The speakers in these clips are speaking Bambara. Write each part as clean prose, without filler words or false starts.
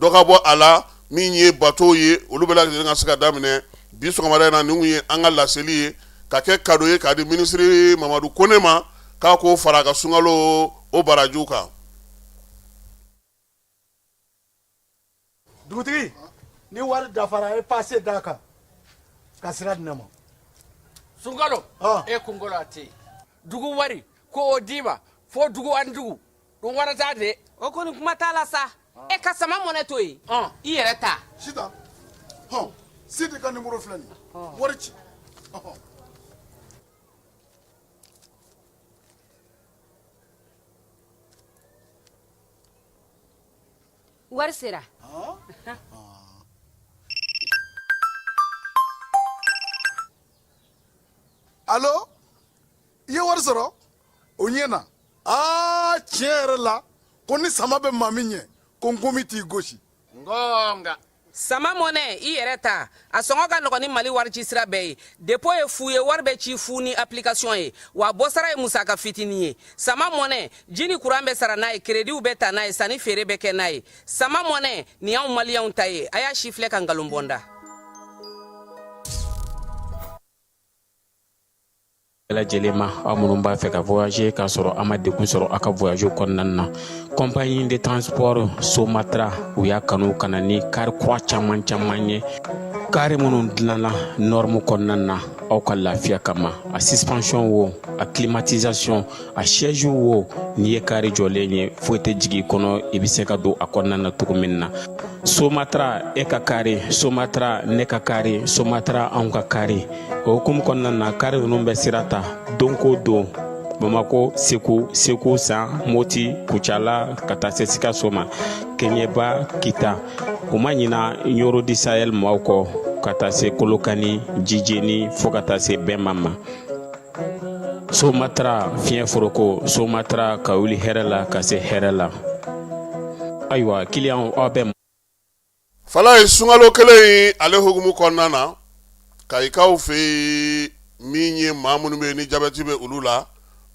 Dɔ ka bɔ a la min ye batow ye, olu bɛɛ lajɛlen ka se ka daminɛ bi sɔgɔmada in na. Nin ye an ka laseli ye ka kɛ cadeau ye k'a di minisiri Mamadu Kone ma, k'a k'o fara a ka sunkalo o barajiw kan. Dugutigi, ni wari dafara, a ye pase d'a kan ka sira di ne ma. Sunkalo e kunkolo a tɛ yen. Dugu wari ko o d'i ma fo dugu ani dugu dun wara t'a de. O kɔni, kuma t'a la sa. E ka sama mɔnɛ to yen, i yɛrɛ ta. Sitan, hɔn, Sidi ka nimoro filɛ nin ye, wari ci. Wari sera. Alo, i ye wari sɔrɔ, o ɲɛna. Aa, tiɲɛ yɛrɛ la ko ni sama bɛ maa min ɲɛ, ko nkomi t'i gosi. Nka Sama mɔnɛ, i yɛrɛ ta, a sɔngɔ ka nɔgɔn ni Mali wari ci sira bɛɛ ye. Dépôt ye fu ye, wari bɛ ci fu ni application ye, wa bɔsara ye musaka fitinin ye. Sama mɔnɛ, ji ni kuran bɛ sara n'a ye, créditw bɛ ta n'a ye, sanni feere bɛ kɛ n'a ye. Sama mɔnɛ nin y'anw Maliyɛnw ta ye. A y'a si filɛ ka nkalon bɔ n da. Bɛɛ lajɛlen ma, aw minnu b'a fɛ ka voyager k'a sɔrɔ a ma degun sɔrɔ aw ka voyage kɔnɔna na, compagnie de transport Somatra, u y'a kanu ka na ni kari kura caman caman ye, kari minnu dilanna norme kɔnɔna na aw ka lafiya kama. A suspension wo, a climatisation, a siège wo, n'i ye kari jɔlen ye, foyi tɛ jigin i kɔnɔ, i bɛ se ka don a kɔnɔna na cogo min na. Somatra, e ka kari Somatra, ne ka kari Somatra, anw ka kari. O hukumu kɔnɔna na, kari ninnu bɛ sira ta don ko don Bamako, Segu, Segu San, Moti, Kucala, ka taa se Sikaso ma, Kɛɲɛba, Kita. U ma ɲina Ɲoro du Sahel maaw kɔ, ka taa se Kolokani, Jijeni, fo ka taa se Bɛnma ma. Somatra, fiɲɛ foroko Somatra, ka wuli hɛrɛ la ka se hɛrɛ la. Ayiwa, kiliyanw, aw bɛ Fala ye sunkalo kelen in, ale hukumu kɔnɔna na, Kayikaw fɛ yen, min ye maa minnu bɛ yen ni jabɛti bɛ olu la,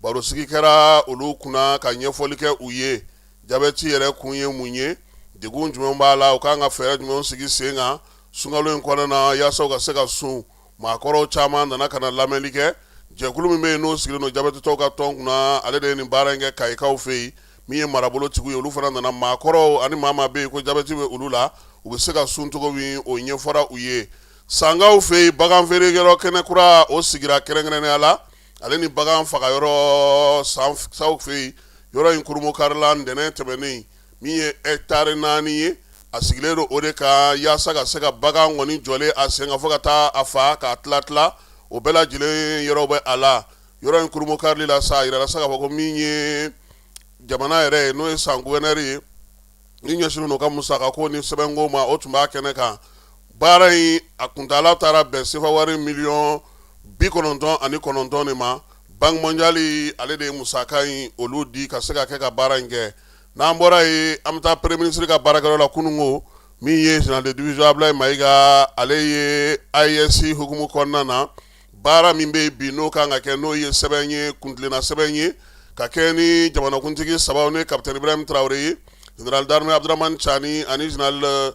barosigi kɛra olu kunna ka ɲɛfɔli kɛ u ye, jabɛti yɛrɛ kun ye mun ye, degun jumɛn b'a la, u kan ka fɛɛrɛ jumɛn sigi sen kan sunkalo in kɔnɔna na yaasa u ka se ka sun. Maakɔrɔw caman nana ka na lamɛnli kɛ. Jɛkulu min bɛ yen n'o sigilen don jabɛtitɔw ka tɔn kunna, ale de ye nin baara in kɛ Kayikaw fɛ yen. Min ye marabolotigiw ye, olu fana nana. Maakɔrɔw ani maa maa bɛ yen ko jabɛti bɛ olu la, u bɛ se ka sun cogo min, o ɲɛfɔra u ye. Sankaw fɛ yen, bagan feerekɛyɔrɔ kɛnɛ kura, o sigira kɛrɛnkɛrɛnnenya la, ale ni bagan fagayɔrɔ Sankaw fɛ yen. Yɔrɔ in kurunbonkarila ntɛnɛn tɛmɛnen, min ye hectare 4 ye, a sigilen don o de kan yaasa ka se ka bagan kɔni jɔlen a sen kan fo ka taa a fa k'a tila tila, o bɛɛ lajɛlen yɔrɔ bɛ a la. Yɔrɔ in kurunbonkarili la sa, a yirala sa k'a fɔ ko min ye jamana yɛrɛ ye, n'o ye San gouverneur ye ni ɲɛsinnen don ka musakako ni sɛbɛnko ma, o tun b'a kɛnɛ kan. Baara in a kuntaala taara bɛn sefa wari miliyɔn 99 de ma. Banque mondiale, ale de ye musaka in olu di ka se ka kɛ ka baara in kɛ. N'an bɔra yen, an bɛ taa premier ministre ka baarakɛyɔrɔ la. Kununko, min ye général de division Abulayi Mayiga, ale ye AES hukumu kɔnɔna na baara min bɛ yen bi, n'o kan ka kɛ, n'o ye sɛbɛn ye, kuntilenna sɛbɛn ye ka kɛ ni jamanakuntigi saba, n'o ye capitaine Ibrahim Traoré ye, général d'armée Abdourahamane Tiani ani général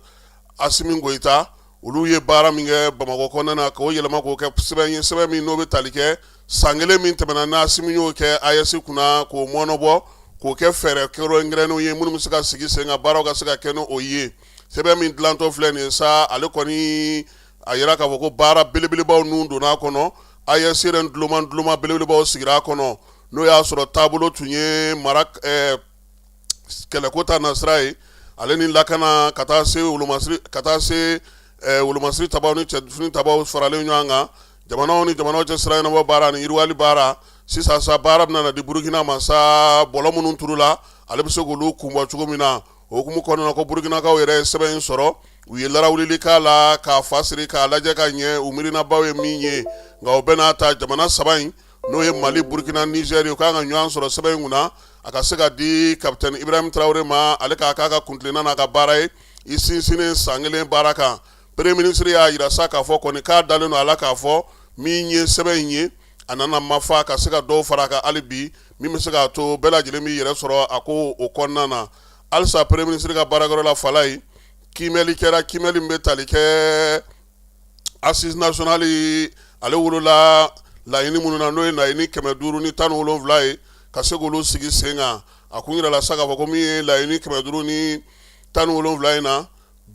Assimi Goïta, olu ye baara min kɛ Bamakɔ kɔnɔna na, k'o yɛlɛma k'o kɛ sɛbɛn ye, sɛbɛn min n'o bɛ tali kɛ san kelen min tɛmɛna n'Assimi y'o kɛ AES kunna, k'o mɔnɔbɔ k'o kɛ fɛɛrɛ kɛrɛnkɛrɛnnenw ye minnu bɛ se ka sigi sen kan, baaraw ka se ka kɛ n'o ye. Sɛbɛn min dilantɔ filɛ nin ye sa, ale kɔni a yira k'a fɔ ko baara belebelebaw ninnu donna a kɔnɔ. AES yɛrɛ duloma duloma belebelebaw sigira a kɔnɔ, n'o y'a sɔrɔ taabolo tun ye mara kɛlɛko ta nasira ye, ale ni lakana, ka taa se wolomasiri tabaw ni cɛfini tabaw faralen ɲɔgɔn kan, jamanaw ni jamanaw cɛ sira ɲɛnabɔ baara ni yiriwali baara. Sisan sa, baara bɛna di Burukina ma sa, bɔlɔ minnu turula, ale bɛ se k'olu kunbɔ cogo min na. O hukumu kɔnɔna ko Burukinakaw yɛrɛ ye sɛbɛn in sɔrɔ, u ye larawulili k'a la k'a fa siri k'a lajɛ ka ɲɛ, u miirinabaw ye min ye. Nka o bɛɛ n'a ta, jamana saba in, n'o ye Mali, Burukina, Nizɛri, u kan ka ɲɔgɔn sɔrɔ sɛbɛn in kunna, a ka se ka di capitaine Ibrahim Traoré ma, ale k'a k'a ka kuntilenna n'a ka baara ye, i sinsinnen san kelen baara kan. Premier ministre y'a jira sa k'a fɔ kɔni k'a dalen don a la k'a fɔ min ye sɛbɛn in ye, a nana mafa ka se ka dɔw fara a kan hali bi, min bɛ se k'a to bɛɛ lajɛlen b'i yɛrɛ sɔrɔ a ko o kɔnɔna na. Halisa premier ministre ka baarakɛyɔrɔ la, Falayi, Kiimɛli kɛra, kiimɛli min bɛ tali kɛ assise nationale ale wolola laɲini minnu na, n'o ye laɲini 517 ye, ka se k'olu sigi sen kan. A kun yirala sa k'a fɔ ko min ye laɲini 517 in na,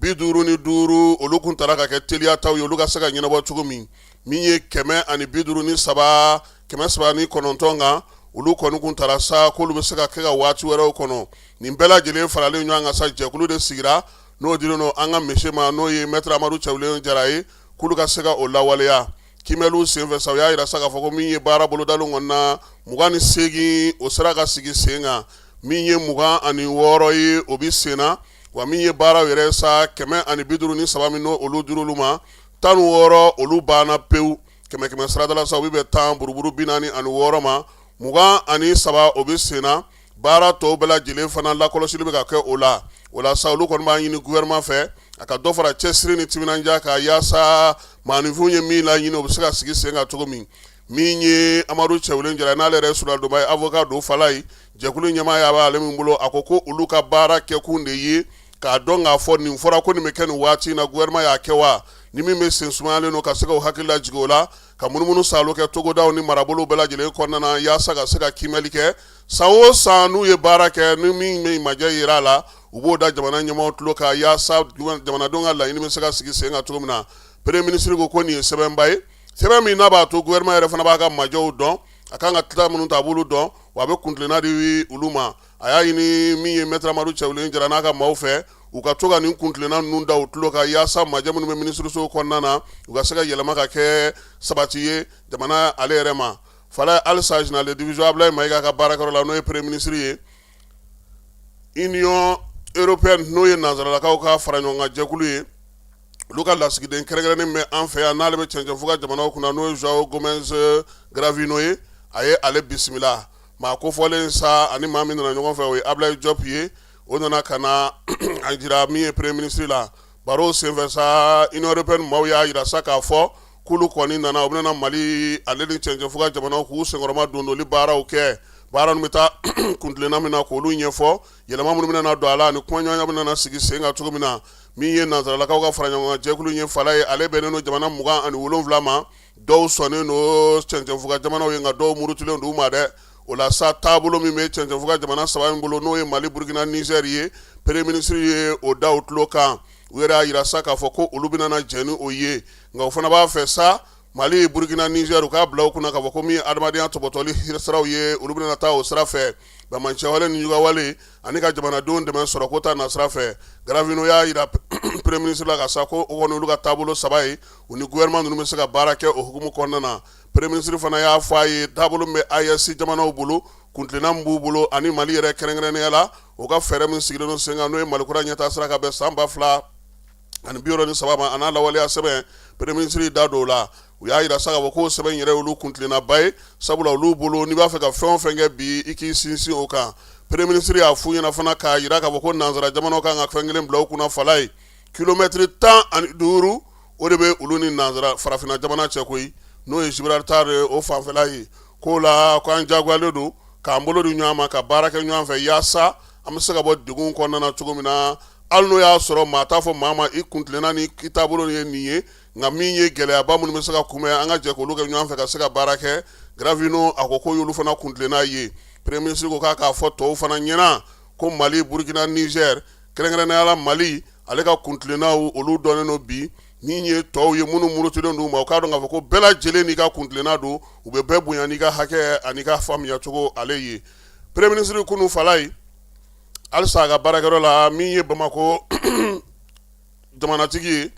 55 olu kun tara ka kɛ teliya taw ye, olu ka se ka ɲɛnabɔ cogo min. Min ye 153, 309 kan, olu kɔni kun tara sa k'olu bɛ se ka kɛ ka waati wɛrɛw kɔnɔ. Nin bɛɛ lajɛlen faralen ɲɔgɔn kan sa, jɛkulu de sigira, n'o dilen don an ka monsieur ma, n'o ye maître Amadu Cɛbilen Jara ye, k'olu ka se ka o lawaleya. Kiimɛliw senfɛ sa, u y'a yira sa k'a fɔ ko min ye baara bolodalen kɔni na, 28 o sera ka sigi sen kan, min ye 26 ye, o bɛ sen na. Wa min ye baaraw yɛrɛ sa, 153 min n'o olu dir'olu ma, 16 olu banna pewu. Kɛmɛ kɛmɛ sarada la sa, u bɛ bɛn 10 buruburu 46 ma, 23 o bɛ sen na. Baara tɔw bɛɛ lajɛlen fana lakɔlɔsili bɛ ka kɛ o la. O la sa, olu kɔni b'a ɲini gouvernement fɛ, a ka dɔ fara cɛsiri ni timinandiya kan, yaasa maaninfinw ye min laɲini, o bɛ se ka sigi sen kan cogo min. Min ye Amadu Cɛbilen Jara, n'ale yɛrɛ suladonba ye, avocat don Falayi, jɛkulu ɲɛmaaya b'ale min bolo, a ko ko olu ka baara kɛkun de ye k'a dɔn k'a fɔ nin fɔra ko nin bɛ kɛ nin waati in na, gouvernement y'a kɛ wa? Ni min bɛ sen sumayalen don, ka se k'o hakili lajigin o la, ka munumunu saalo kɛ togodaw ni marabolow bɛɛ lajɛlen kɔnɔna na, yaasa ka se ka kiimɛli kɛ. San o san, n'u ye baara kɛ, ni min bɛ majɛ yira a la, u b'o da jamana ɲɛmaaw tulo kan, yaasa jamanadenw ka laɲini bɛ se ka sigi sen kan cogo min na. Premier ministre ko ko nin ye sɛbɛnba ye, sɛbɛn min n'a b'a to gouvernement yɛrɛ fana b'a ka majɛw dɔn, a kan ka tila minnu ta, a b'olu dɔn, wa a bɛ kuntilenna di olu ma. A y'a ɲini min ye maître Amadu Cɛbilen Jara n'a ka maaw fɛ, u ka to ka nin kuntilenna ninnu da u tulo kan, yaasa majɛ minnu bɛ minisiriso kɔnɔna na, u ka se ka yɛlɛma ka kɛ sabati ye jamana ale yɛrɛ ma. Falaye, halisa général de division Ablaye Mayiga ka baarakɛyɔrɔ la, n'o ye premier ministre ye, Union européenne, n'o ye nansaralakaw ka fara ɲɔgɔn kan jɛkulu ye, olu ka lasigiden kɛrɛnkɛrɛnnen bɛ an fɛ yan, n'ale bɛ cɛncɛnfuga jamanaw kunna, n'o ye João Gomes Cravinho ye, a ye ale bisimila. Maa kofɔlen sa ani maa min nana ɲɔgɔn fɛ, o ye Ablaye Diop ye. O nana ka na a jira min ye premier ministre la. Baro senfɛ sa, Union européenne maaw y'a jira sa k'a fɔ k'olu kɔni nana, u bɛna Mali ale ni cɛncɛnfuga jamanaw k'u senkɔrɔma dondoli baaraw kɛ. Baara ninnu bɛ taa kuntilenna min na, k'olu ɲɛfɔ, yɛlɛma minnu bɛna don a la, ani kumaɲɔgɔnya bɛna sigi sen kan cogo min na. Min ye nansaralakaw ka fara ɲɔgɔn kan jɛkulu ye, Falaye, ale bɛnnen don jamana 27 ma. Dɔw sɔnnen don cɛncɛnfuga jamanaw ye, nka dɔw murutilen don u ma dɛ. O la sa, taabolo min bɛ cɛncɛnfuga jamana saba in bolo, n'o ye Mali, Burukina, Nizɛri ye, premier ministre ye o da u tulo kan. U yɛrɛ y'a jira sa k'a fɔ ko olu bɛna jɛn ni o ye, nka o fana b'a fɛ sa, Mali, Burukina, Nizɛri, u k'a bila u kunna k'a fɔ ko min ye adamadenya tɔpɔtɔli siraw ye, olu bɛna taa o sira fɛ, banbaanciyawale ni juguyawale ani ka jamanadenw dɛmɛ sɔrɔko ta nasira fɛ. Cravinho y'a jira premier ministre la ka sa ko o kɔni olu ka taabolo saba ye, u ni gouvernement ninnu bɛ se ka baara kɛ o hukumu kɔnɔna na. Premier ministre fana y'a fɔ a ye taabolo min bɛ AES jamanaw bolo, kuntilenna min b'u bolo, ani Mali yɛrɛ kɛrɛnkɛrɛnnenya la, u ka fɛɛrɛ min sigilen don sen kan, n'o ye Mali kura ɲɛtaa sira ka bɛn san 2063 ma, a n'a lawaleya sɛbɛn. Premier ministre da don o la. U y'a jira sa k'a fɔ k'o sɛbɛn yɛrɛ olu kuntilennaba ye, sabula olu bolo, n'i b'a fɛ ka fɛn o fɛn kɛ bi, i k'i sinsin o kan. Premier ministre y'a f'u ɲɛna fana k'a jira k'a fɔ ko nansara jamanaw kan ka fɛn kelen bila u kunna, Falaye, kilomɛtiri 15, o de bɛ olu ni nansara farafinna jamana cɛ koyi, n'o ye Gibraltar o fanfɛla ye. K'o la ko an jagoyalen don k'an bolo di ɲɔgɔn ma ka baara kɛ ɲɔgɔn fɛ, yaasa an bɛ se ka bɔ degun kɔnɔna na cogo min na. Hali n'o y'a sɔrɔ maa t'a fɔ maa ma i kuntilenna ni i taabolo ye nin ye, nka min ye gɛlɛyaba minnu bɛ se ka kunbɛn, an ka jɛ k'olu kɛ ɲɔgɔn fɛ ka se ka baara kɛ. Cravinho a ko k'o y'olu fana kuntilenna ye. Premier ministre ko k'a k'a fɔ tɔw fana ɲɛna ko Mali, Burukina, Nizɛri, kɛrɛnkɛrɛnnenya la Mali, ale ka kuntilennaw olu dɔnnen don bi. Min ye tɔw ye, minnu murutilen don u ma, u k'a dɔn k'a fɔ ko bɛɛ lajɛlen n'i ka kuntilenna don, u bɛ bɛɛ bonya n'i ka hakɛ ani ka faamuya cogo ale ye. Premier ministre kunu, Falaye, halisa a ka baarakɛyɔrɔ la, min ye Bamakɔ jamanatigi ye,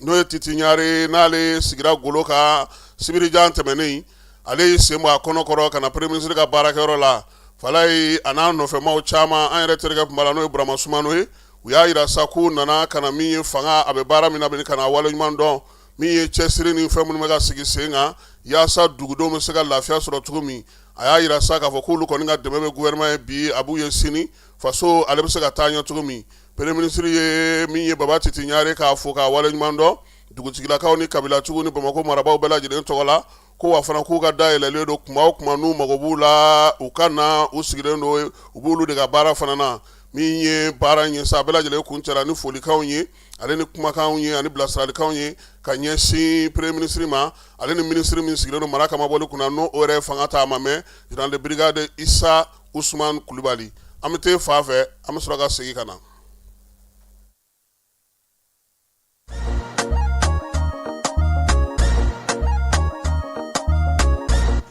n'o ye Titi Ɲare, n'ale sigira golo kan sibirijan tɛmɛnen, ale y'i sen bɔ a kɔnɔ kɔrɔ ka na premier ministre ka baarakɛyɔrɔ la. Falaye, a n'a nɔfɛmaw caman, an yɛrɛ terikɛ tun b'a la, n'o ye Burama Sumano ye. U y'a jira sa k'u nana ka na min ye fanga, a bɛ baara min na, bɛ ka na waleɲuman dɔn, min ye cɛsiri ni fɛn minnu bɛ ka sigi sen kan, yaasa dugudenw bɛ se ka lafiya sɔrɔ cogo min. A y'a jira sa k'a fɔ k'olu kɔni ka dɛmɛ bɛ gouvernement ye bi, a b'u ye sini, faso ale bɛ se ka taa ɲɛ cogo min. Premier ministre ye min ye Baba Titi Ɲare k'a fo k'a waleɲuman dɔn dugutigilakaw ni kabilatigiw ni Bamakɔ marabaaw bɛɛ lajɛlen tɔgɔ la, ko wa fana k'u ka da yɛlɛlen don kuma o kuma n'u mago b'u la, u ka na, u sigilen don, u b'olu de ka baara fana na. Min ye baara ye sa, bɛɛ lajɛlen kuncɛra ni folikanw ye ale ni kumakanw ye ani bilasiralikanw ye ka ɲɛsin premier ministre ma ale ni minisiri min sigilen don mara kamabɔli kunna, n'o yɛrɛ fanga ta ma mɛn, général de brigade Isa Usman Kulubali. An bɛ taa fa fɛ, an bɛ sɔrɔ ka segin ka na.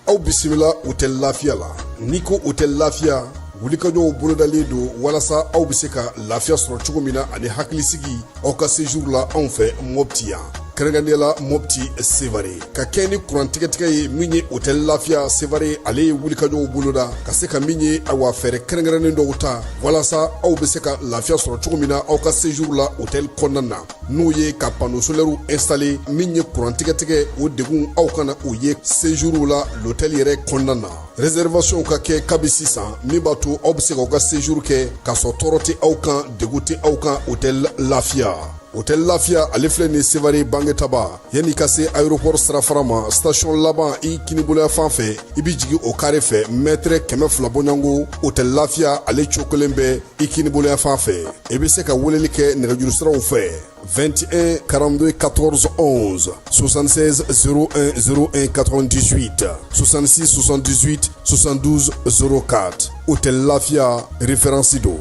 Aw bisimila Hôtel Lafiya la. N'i ko Hôtel Lafiya, wulikajɔw bolodalen don walasa aw bɛ se ka lafiya sɔrɔ cogo min na ani hakilisigi aw ka séjour la anw fɛ Mopti yan, kɛrɛnkɛrɛnnenya la Mopti Sevare. Ka kɛ ni kuran tigɛtigɛ ye, min ye Hôtel Lafiya Sevare, ale ye wulikajɔw boloda ka se ka min ye, awa, fɛɛrɛ kɛrɛnkɛrɛnnen dɔw ta walasa aw bɛ se ka lafiya sɔrɔ cogo min na aw ka séjour la hôtel kɔnɔna na, n'o ye ka panneau solaire installer. Min ye kuran tigɛtigɛ, o degun aw kana o ye séjour la l'hôtel yɛrɛ kɔnɔna na. Réservation ka kɛ kabi sisan, min b'a to aw bɛ se k'aw ka séjour kɛ k'a sɔrɔ tɔɔrɔ tɛ aw kan, degun tɛ aw kan. Hôtel Lafiya, Hôtel Lafiya, ale filɛ nin Sevare Bangetaba, yanni ka se aéroport sirafara ma, station laban i kiniboloya fan fɛ, i bɛ jigin o carré fɛ, mètre 200 bɔɲɔgɔnko, Hôtel Lafiya ale cogo kelen bɛ i kiniboloya fan fɛ. I bɛ se ka weleli kɛ nɛgɛjuru siraw fɛ: 21 42 14 11, 76 01 01 98, 66 78 72 04. Hôtel Lafia, référence don.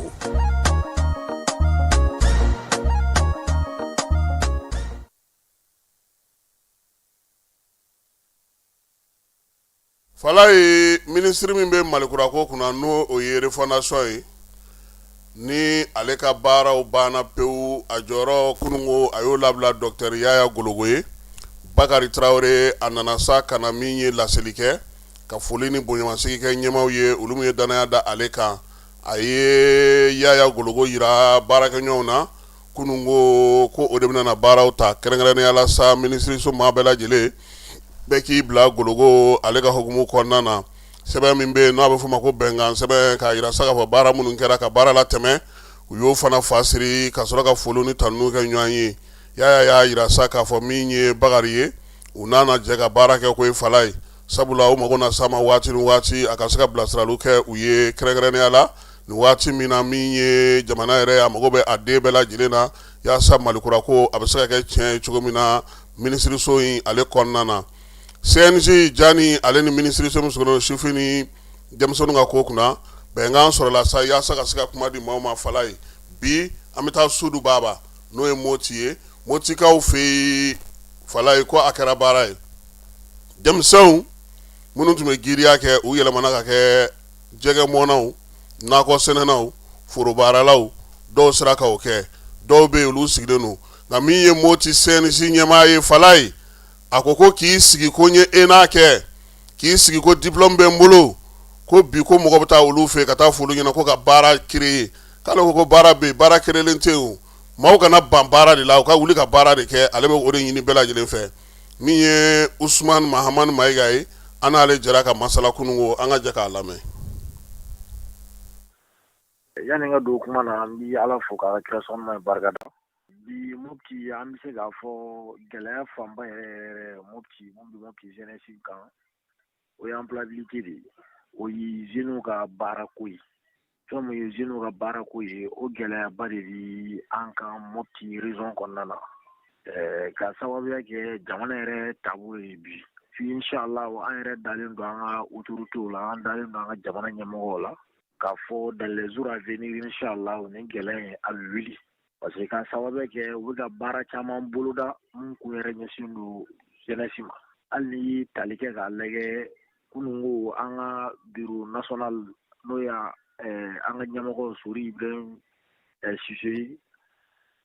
Fala ye minisiri min bɛ Malikura ko kunna, n'o o ye refondation ye, ni ale ka baaraw banna pewu, a jɔyɔrɔ kununko a y'o labila docteur Yaya Gologo ye. Bakari Tarawele, a nana sa ka na min ye laseli kɛ, ka foli ni bonyamasegin kɛ ɲɛmaaw ye, olu min ye dannaya da ale kan. A ye Yaya Gologo yira baarakɛɲɔgɔnw na kununko ko o de bɛna na baaraw ta, kɛrɛnkɛrɛnnenya la sa minisiriso maa bɛɛ lajɛlen bɛɛ k'i bila Gologo ale ka hukumu kɔnɔna na. Sɛbɛn min bɛ yen n'a bɛ f'o ma ko bɛnkan sɛbɛn, k'a yira sa k'a fɔ baara minnu kɛra ka baara latɛmɛ, u y'o fana fa siri ka sɔrɔ ka foli ni tanuni kɛ ɲɔgɔn ye. Yaya y'a yira sa k'a fɔ min ye Bakari ye, u n'a na jɛ ka baara kɛ ko ye fala ye, sabula u mago na s'a ma waati ni waati a ka se ka bilasiraliw kɛ u ye, kɛrɛnkɛrɛnnenya la nin waati min na min ye jamana yɛrɛ a mago bɛ a den bɛɛ lajɛlen na, yaasa Malikura ko a bɛ se ka kɛ tiɲɛ ye cogo min na minisiriso in ale kɔnɔna na. CNJ Jani ale ni minisiriso min sigilen don sifin ni denmisɛnninw ka ko kunna, bɛnkan sɔrɔla sa yaasa ka se ka kuma di maaw ma. Fala ye bi an bɛ taa Sudu Baba, n'o ye Moti ye, Motikaw fɛ yen. Fala ye ko a kɛra baara ye, denmisɛnw minnu tun bɛ giriya kɛ, u yɛlɛmana ka kɛ jɛgɛmɔnnaw, nakɔ sɛnɛnaw, forobaaralaw, dɔw sera ka o kɛ, dɔw bɛ yen olu sigilen don. Nka min ye Moti CNJ ɲɛmaa ye, Fala ye, a ko ko k'i sigi ko n ye ENA kɛ, k'i sigi ko diplôme bɛ n bolo, ko bi ko mɔgɔ bɛ taa olu fɛ ka taa fɔ olu ɲɛna ko ka baara créer, k'ale ko ko baara bɛ yen, baara créelen tɛ yen o. Maaw kana ban baara de la, u ka wuli ka baara de kɛ. Ale bɛ o de ɲini bɛɛ lajɛlen fɛ. Min ye Usumani Mahamani Mayiga ye, an n'ale jɛra ka masala kununko, an ka jɛ k'a lamɛn. Yanni n ka don kuma na, an bɛ Ala fo k'a ka kira sanuman barika da. Bi Mopti, an bɛ se k'a fɔ gɛlɛya fanba yɛrɛ yɛrɛ Mopti, mun bɛ Mopti jeunesse kan, o ye employabilité de ye, o ye jeunes ka baarako ye. Fɛn min ye jeunes ka baarako ye, o gɛlɛyaba de bi an kan Mopti région kɔnɔna na, ka sababuya kɛ jamana yɛrɛ taabolo ye bi. Inshallah, an yɛrɛ dalen don an ka autorités la, an dalen don an ka jamana ɲɛmɔgɔw la k'a fɔ dans les jours à venir, inshallah, nin gɛlɛya in a bɛ wuli, parce que ka sababuya kɛ u bɛ ka baara caman boloda mun kun yɛrɛ ɲɛsin don jeunesse ma. Hali n'i ye tali kɛ k'a lajɛ, kununko an ka bureau national, n'o ye an ka ɲɛmɔgɔ Sori Ibrahim Sise ye,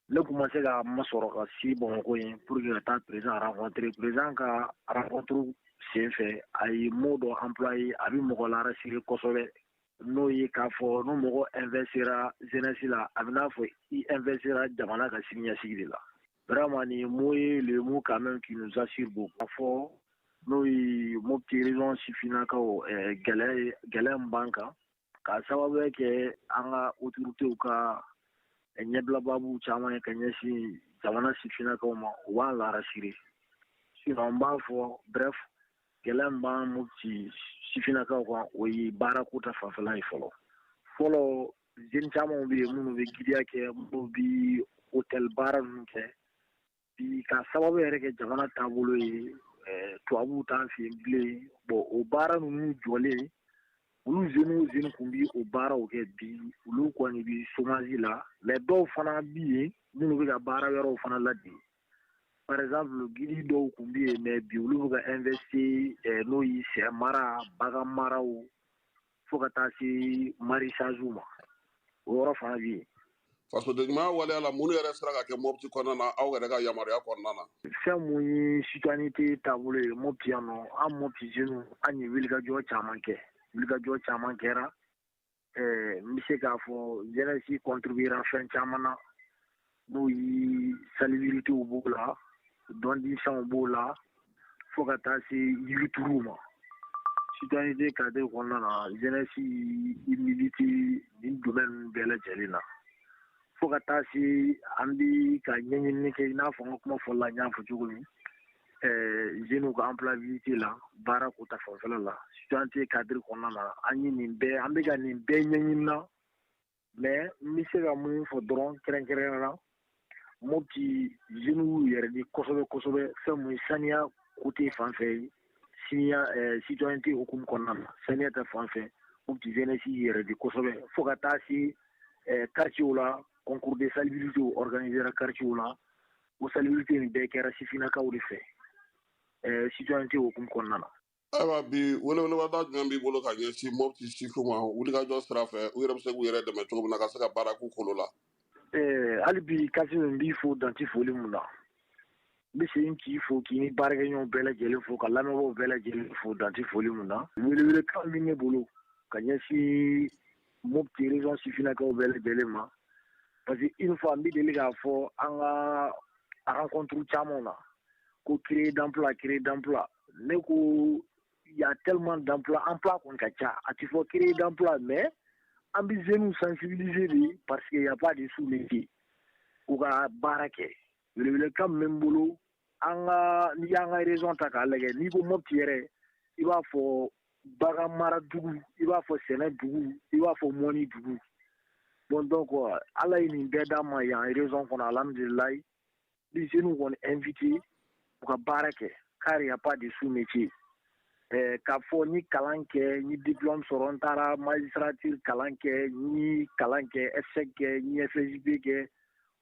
ne kun ma se ka masɔrɔ ka si Bamakɔ yen pour que ka taa président rencontrer. Président ka rencontre senfɛ, a ye mot dɔ employé, a bɛ mɔgɔ la rassurer kosɛbɛ, n'o ye k'a fɔ n'o mɔgɔ investira jeunesse la, a bɛ n'a fɔ i investira jamana ka siniɲɛsigi de la. Vraiment, nin mot ye le mot quand même qui nous assure beaucoup. K'a fɔ n'o ye Mopti région sifinnakaw, gɛlɛya gɛlɛya min b'an kan k'a sababuya kɛ an ka autorités ka ɲɛbilababu caman ye ka ɲɛsin jamana sifinnakaw ma, o b'an la rassurer. Sinon n b'a fɔ, bref, gɛlɛya min b'an Mopti sifinnakaw kan, o ye baarako ta fanfɛla ye fɔlɔ fɔlɔ. Jeunes camanw bɛ yen minnu bɛ guideya kɛ, minnu bɛ hôtel baara ninnu kɛ. Bi, ka sababu yɛrɛ kɛ jamana taabolo ye, tubabuw t'an fɛ yen bilen. Bon, o baara ninnu jɔlen, olu jeunes jeunes kun bi o baaraw kɛ, bi olu kɔni bi chômage la. Mais dɔw fana bi yen minnu bɛ ka baara wɛrɛw fana ladege. Par exemple, guide dɔw kun bɛ yen, mais bi olu bɛ ka investir, n'o ye sɛ mara, bagan maraw, fo ka taa se maraîchage ma. O yɔrɔ fana bɛ yen. Fasodenɲumanya waleya la, mun yɛrɛ sera ka kɛ Mɔpti kɔnɔna na, aw yɛrɛ ka yamaruya kɔnɔna na? Fɛn mun ye citoyenneté taabolo ye Mɔpti yan nɔ, an Mɔpti jeunes, an ye wulikajɔ caman kɛ, wulikajɔ caman kɛra. N bɛ se k'a fɔ jeunesse contribuera fɛn caman na, n'o ye salubritéw b'o la, don de sangw b'o la, fo ka taa se yirituruw ma. Citoyenneté cadre kɔnɔna na, jeunesse i milite nin domaine ninnu bɛɛ lajɛlen na, fo ka taa se an bi ka ɲɛɲinini kɛ, i n'a fɔ n ka kuma fɔlɔ la, n y'a fɔ cogo min, jeunes ka employabilité la, baara ko ta fanfɛla la. Citoyenneté cadre kɔnɔna na, an ye nin bɛɛ, an bɛ ka nin bɛɛ ɲɛɲini na. Mais n bɛ se ka mun fɔ dɔrɔn kɛrɛnkɛrɛnnenya la, Mopti jeunes y'u yɛrɛ di kosɛbɛ kosɛbɛ fɛn mun ye saniya côté fan fɛ ye. Siniya citoyenneté hukumu kɔnɔna na, saniya ta fan fɛ, Mopti jeunesse y'i yɛrɛ di kosɛbɛ, fo ka taa se quartier la, concours de salubrité organisera quartier la. O salubrité nin bɛɛ kɛra sifinnakaw de fɛ citoyenneté hukumu kɔnɔna na. Ayiwa, bi weleweleda jumɛn b'i bolo ka ɲɛsin Mɔpti sifinw ma wulikajɔ sira fɛ, u yɛrɛ bɛ se k'u yɛrɛ dɛmɛ cogo min na ka se ka baara k'u kolo la? Hali bi, Kassim, n b'i fo danti foli mun na. N bɛ segin k'i fo, k'i ni baarakɛɲɔgɔn bɛɛ lajɛlen fo, ka lamɛnbaaw bɛɛ lajɛlen fo danti foli mun na. Welewelekan min ne bolo ka ɲɛsin Mopti région sifinnakaw bɛɛ lajɛlen ma, parce que une fois n bɛ deli k'a fɔ an ka rencontre caman na ko créer d'emploi, créer d'emploi. Ne ko y a tellement d'emploi, emploi kɔni ka ca, a ti fɔ créer d'emploi, mais an bɛ jeunes sensibiliser de, parce que y a pas de sous-métier, u ka baara kɛ. Welewelekan min bɛ n bolo, an ka, n'i y'an ka région ta k'a lajɛ, n'i ko Mopti yɛrɛ, i b'a fɔ bagan mara dugu, i b'a fɔ sɛnɛ dugu, i b'a fɔ mɔni dugu. Bon, donc Ala ye nin bɛɛ d'an ma yan région kɔnɔ, alhamdulilayi. Ni jeunes kɔni invité u ka baara kɛ, car y a pas de sous-métier. K'a fɔ ni kalan kɛ, ni diplôme sɔrɔ, n taara magistrature kalan kɛ, ni kalan kɛ, ESSEC kɛ, ni FSB kɛ,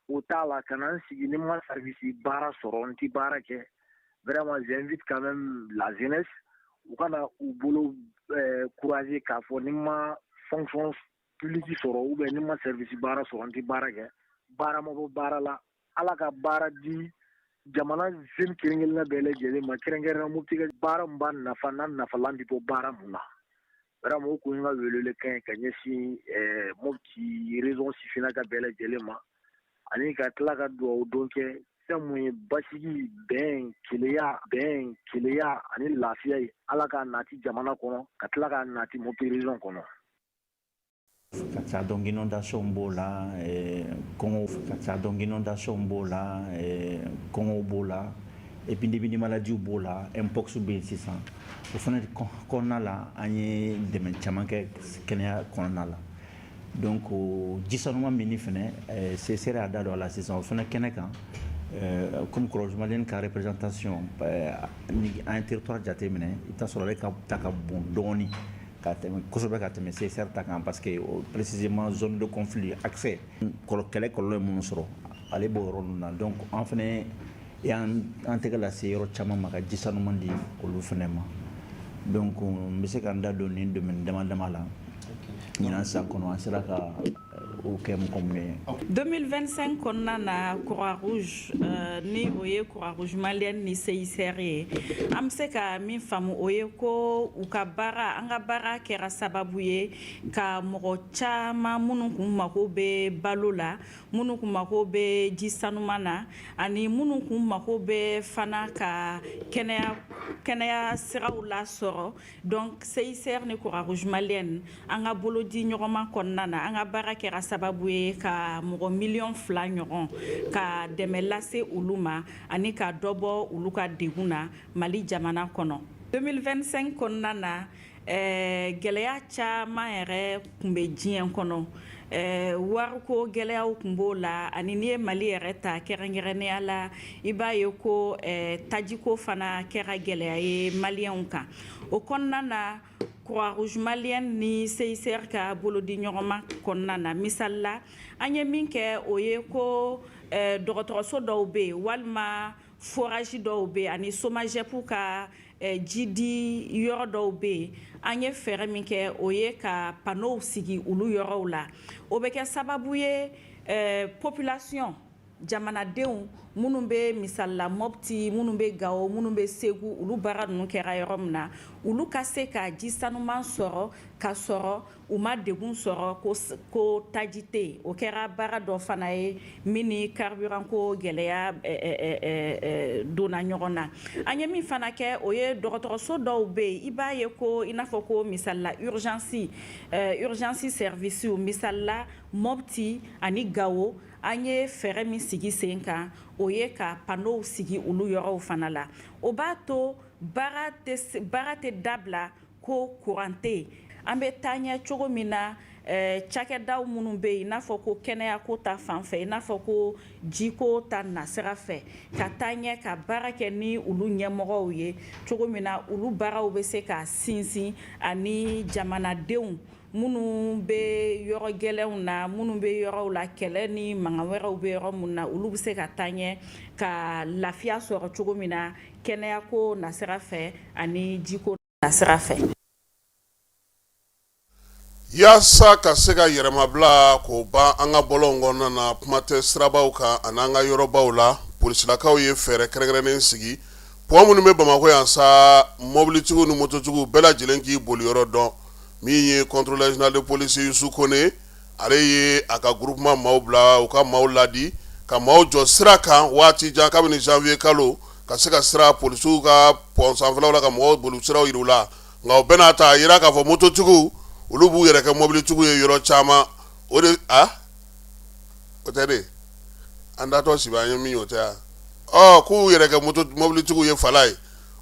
o t'a la. Ka na n sigi, ni ma service baara sɔrɔ, n ti baara kɛ. Vraiment, j'invite quand même la jeunesse, u kana u bolo courager k'a fɔ ni ma fonction publique sɔrɔ ou bien ni ma service baara sɔrɔ, n ti baara kɛ. Baara ma bɔ baara la. Ala ka baara di jamana jeune kelen kelenna bɛɛ lajɛlen ma, kɛrɛnkɛrɛnnenya Mopti ka baara min b'a nafa n'a nafalan bɛ bɔ baara mun na. Vraiment, o kun ye n ka welewelekan ye ka ɲɛsin Mopti région sifinnaka bɛɛ lajɛlen ma, ani ka tila ka dugawu don kɛ fɛn mun ye basigi, bɛn, keleya, bɛn, keleya ani lafiya ye, Ala k'a nati jamana kɔnɔ, ka tila k'a nati Mopti région kɔnɔ. Ka ca, donc inondation b'o la, kɔngɔ ka ca, donc inondation b'o la, kɔngɔw b'o la, épidémie de maladie b'o la, mpox bɛ yen sisan. O fana kɔnɔna la, an ye dɛmɛ caman kɛ kɛnɛya kɔnɔna la. Donc ji sanuman minni fɛnɛ, CSR y'a da don a la sisan. O fana kɛnɛ kan, comme Croix-Rouge malienne ka représentation, ni an ye territoire jateminɛ, i bɛ taa sɔrɔ ale ka ta ka bon dɔɔni ka tɛmɛ kosɛbɛ, ka tɛmɛ CSR ta kan, parce que précisément zone de conflit, accès kɛlɛ kɔlɔlɔ ye minnu sɔrɔ, ale b'o yɔrɔ ninnu na. Donc an fɛnɛ y'an an tɛgɛ lase yɔrɔ caman ma ka ji sanuman di olu fɛnɛ ma. Donc n bɛ se ka n da don nin domaine dama dama la. Ɲinan san kɔnɔ, an sera ka o kɛ mɔgɔ mun ye. 2025 kɔnɔna na, Croix Rouge, ni o ye Croix Rouge malienne ni CICR ye, an bɛ se ka min faamu, o ye ko u ka baara, an ka baara kɛra sababu ye ka mɔgɔ caman minnu kun mako bɛ balo la, minnu kun mako bɛ ji sanuman na, ani minnu kun mako bɛ fana ka kɛnɛya siraw lasɔrɔ. Donc CICR ni Croix Rouge malienne, an ka bolodi ɲɔgɔnma kɔnɔna na, an ka baara kɛra sababu ye ka mɔgɔ miliyɔn 2 ɲɔgɔn ka dɛmɛ lase olu ma, ani ka dɔ bɔ olu ka degun na Mali jamana kɔnɔ. 2025 kɔnɔna na, gɛlɛya caman yɛrɛ tun bɛ diɲɛ kɔnɔ. Wariko gɛlɛyaw tun b'o la ani n'i ye Mali yɛrɛ ta kɛrɛnkɛrɛnnenya la i b'a ye ko tajiko fana kɛra gɛlɛya ye maliyɛnw kan o kɔnɔna na Croix Rouge malienne ni CICR ka bolodiɲɔgɔnma kɔnɔna na misali la an ye min kɛ o ye ko dɔgɔtɔrɔso dɔw bɛ yen walima forage dɔw bɛ yen ani SOMAGEP ka ji di yɔrɔ dɔw bɛ yen an ye fɛɛrɛ min kɛ o ye ka panneau sigi olu yɔrɔw la o bɛ kɛ sababu ye population jamanadenw minnu bɛ misali la Mopti minnu bɛ Gawo minnu bɛ Segu olu baara ninnu kɛra yɔrɔ min na olu ka se ka ji sanuman sɔrɔ ka sɔrɔ u ma degun sɔrɔ ko taji tɛ yen o kɛra baara dɔ fana ye min ni carburant ko gɛlɛya donna ɲɔgɔn na an ye min fana kɛ o ye dɔgɔtɔrɔso dɔw bɛ yen i b'a ye ko i n'a fɔ ko misali la urgence urgence service misali la Mopti ani Gawo an ye fɛɛrɛ min sigi sen kan o ye ka panneau sigi olu yɔrɔw fana la o b'a to baara tɛ dabila ko courant tɛ yen an bɛ taa ɲɛ cogo min na cakɛdaw minnu bɛ yen i n'a fɔ ko kɛnɛyako ta fan fɛ i n'a fɔ ko jiko ta nasira fɛ ka taa ɲɛ ka baara kɛ ni olu ɲɛmɔgɔw ye cogo min na olu baaraw bɛ se ka sinsin ani jamanadenw minnu bɛ yɔrɔ gɛlɛnw na minnu bɛ yɔrɔw la kɛlɛ ni mankan wɛrɛw bɛ yɔrɔ minnu na olu bɛ se ka taa ɲɛ ka lafiya sɔrɔ cogo min na kɛnɛyako nasira fɛ ani jiko nasira fɛ. Yaasa ka se ka yɛrɛmabila k'o ban an ka bɔlɔnw kɔnɔna na, kuma tɛ sirabaw kan ani an ka yɔrɔbaw la, polisilakaw ye fɛɛrɛ kɛrɛnkɛrɛnnen sigi. Pɔn minnu bɛ Bamakɔ yan sa, mɔbilitigiw ni mototigiw bɛɛ lajɛlen k'i boli yɔrɔ dɔn. Min ye contrôleur général de police Yusu Kone, ale ye a ka groupement maaw bila u ka maaw ladi ka maaw jɔ sira kan waati jan kabini janvier kalo ka se ka sira polisiw ka pɔn sanfɛlaw la ka mɔgɔw boli siraw yir'u la nka o bɛɛ n'a ta a yira k'a fɔ mototigiw olu b'u yɛrɛ kɛ mɔbilitigiw ye yɔrɔ caman o de a o tɛ de an datɔ sibi an ye min ye o tɛ yan ɔ k'u yɛrɛ kɛ moto mɔbilitigiw ye fala ye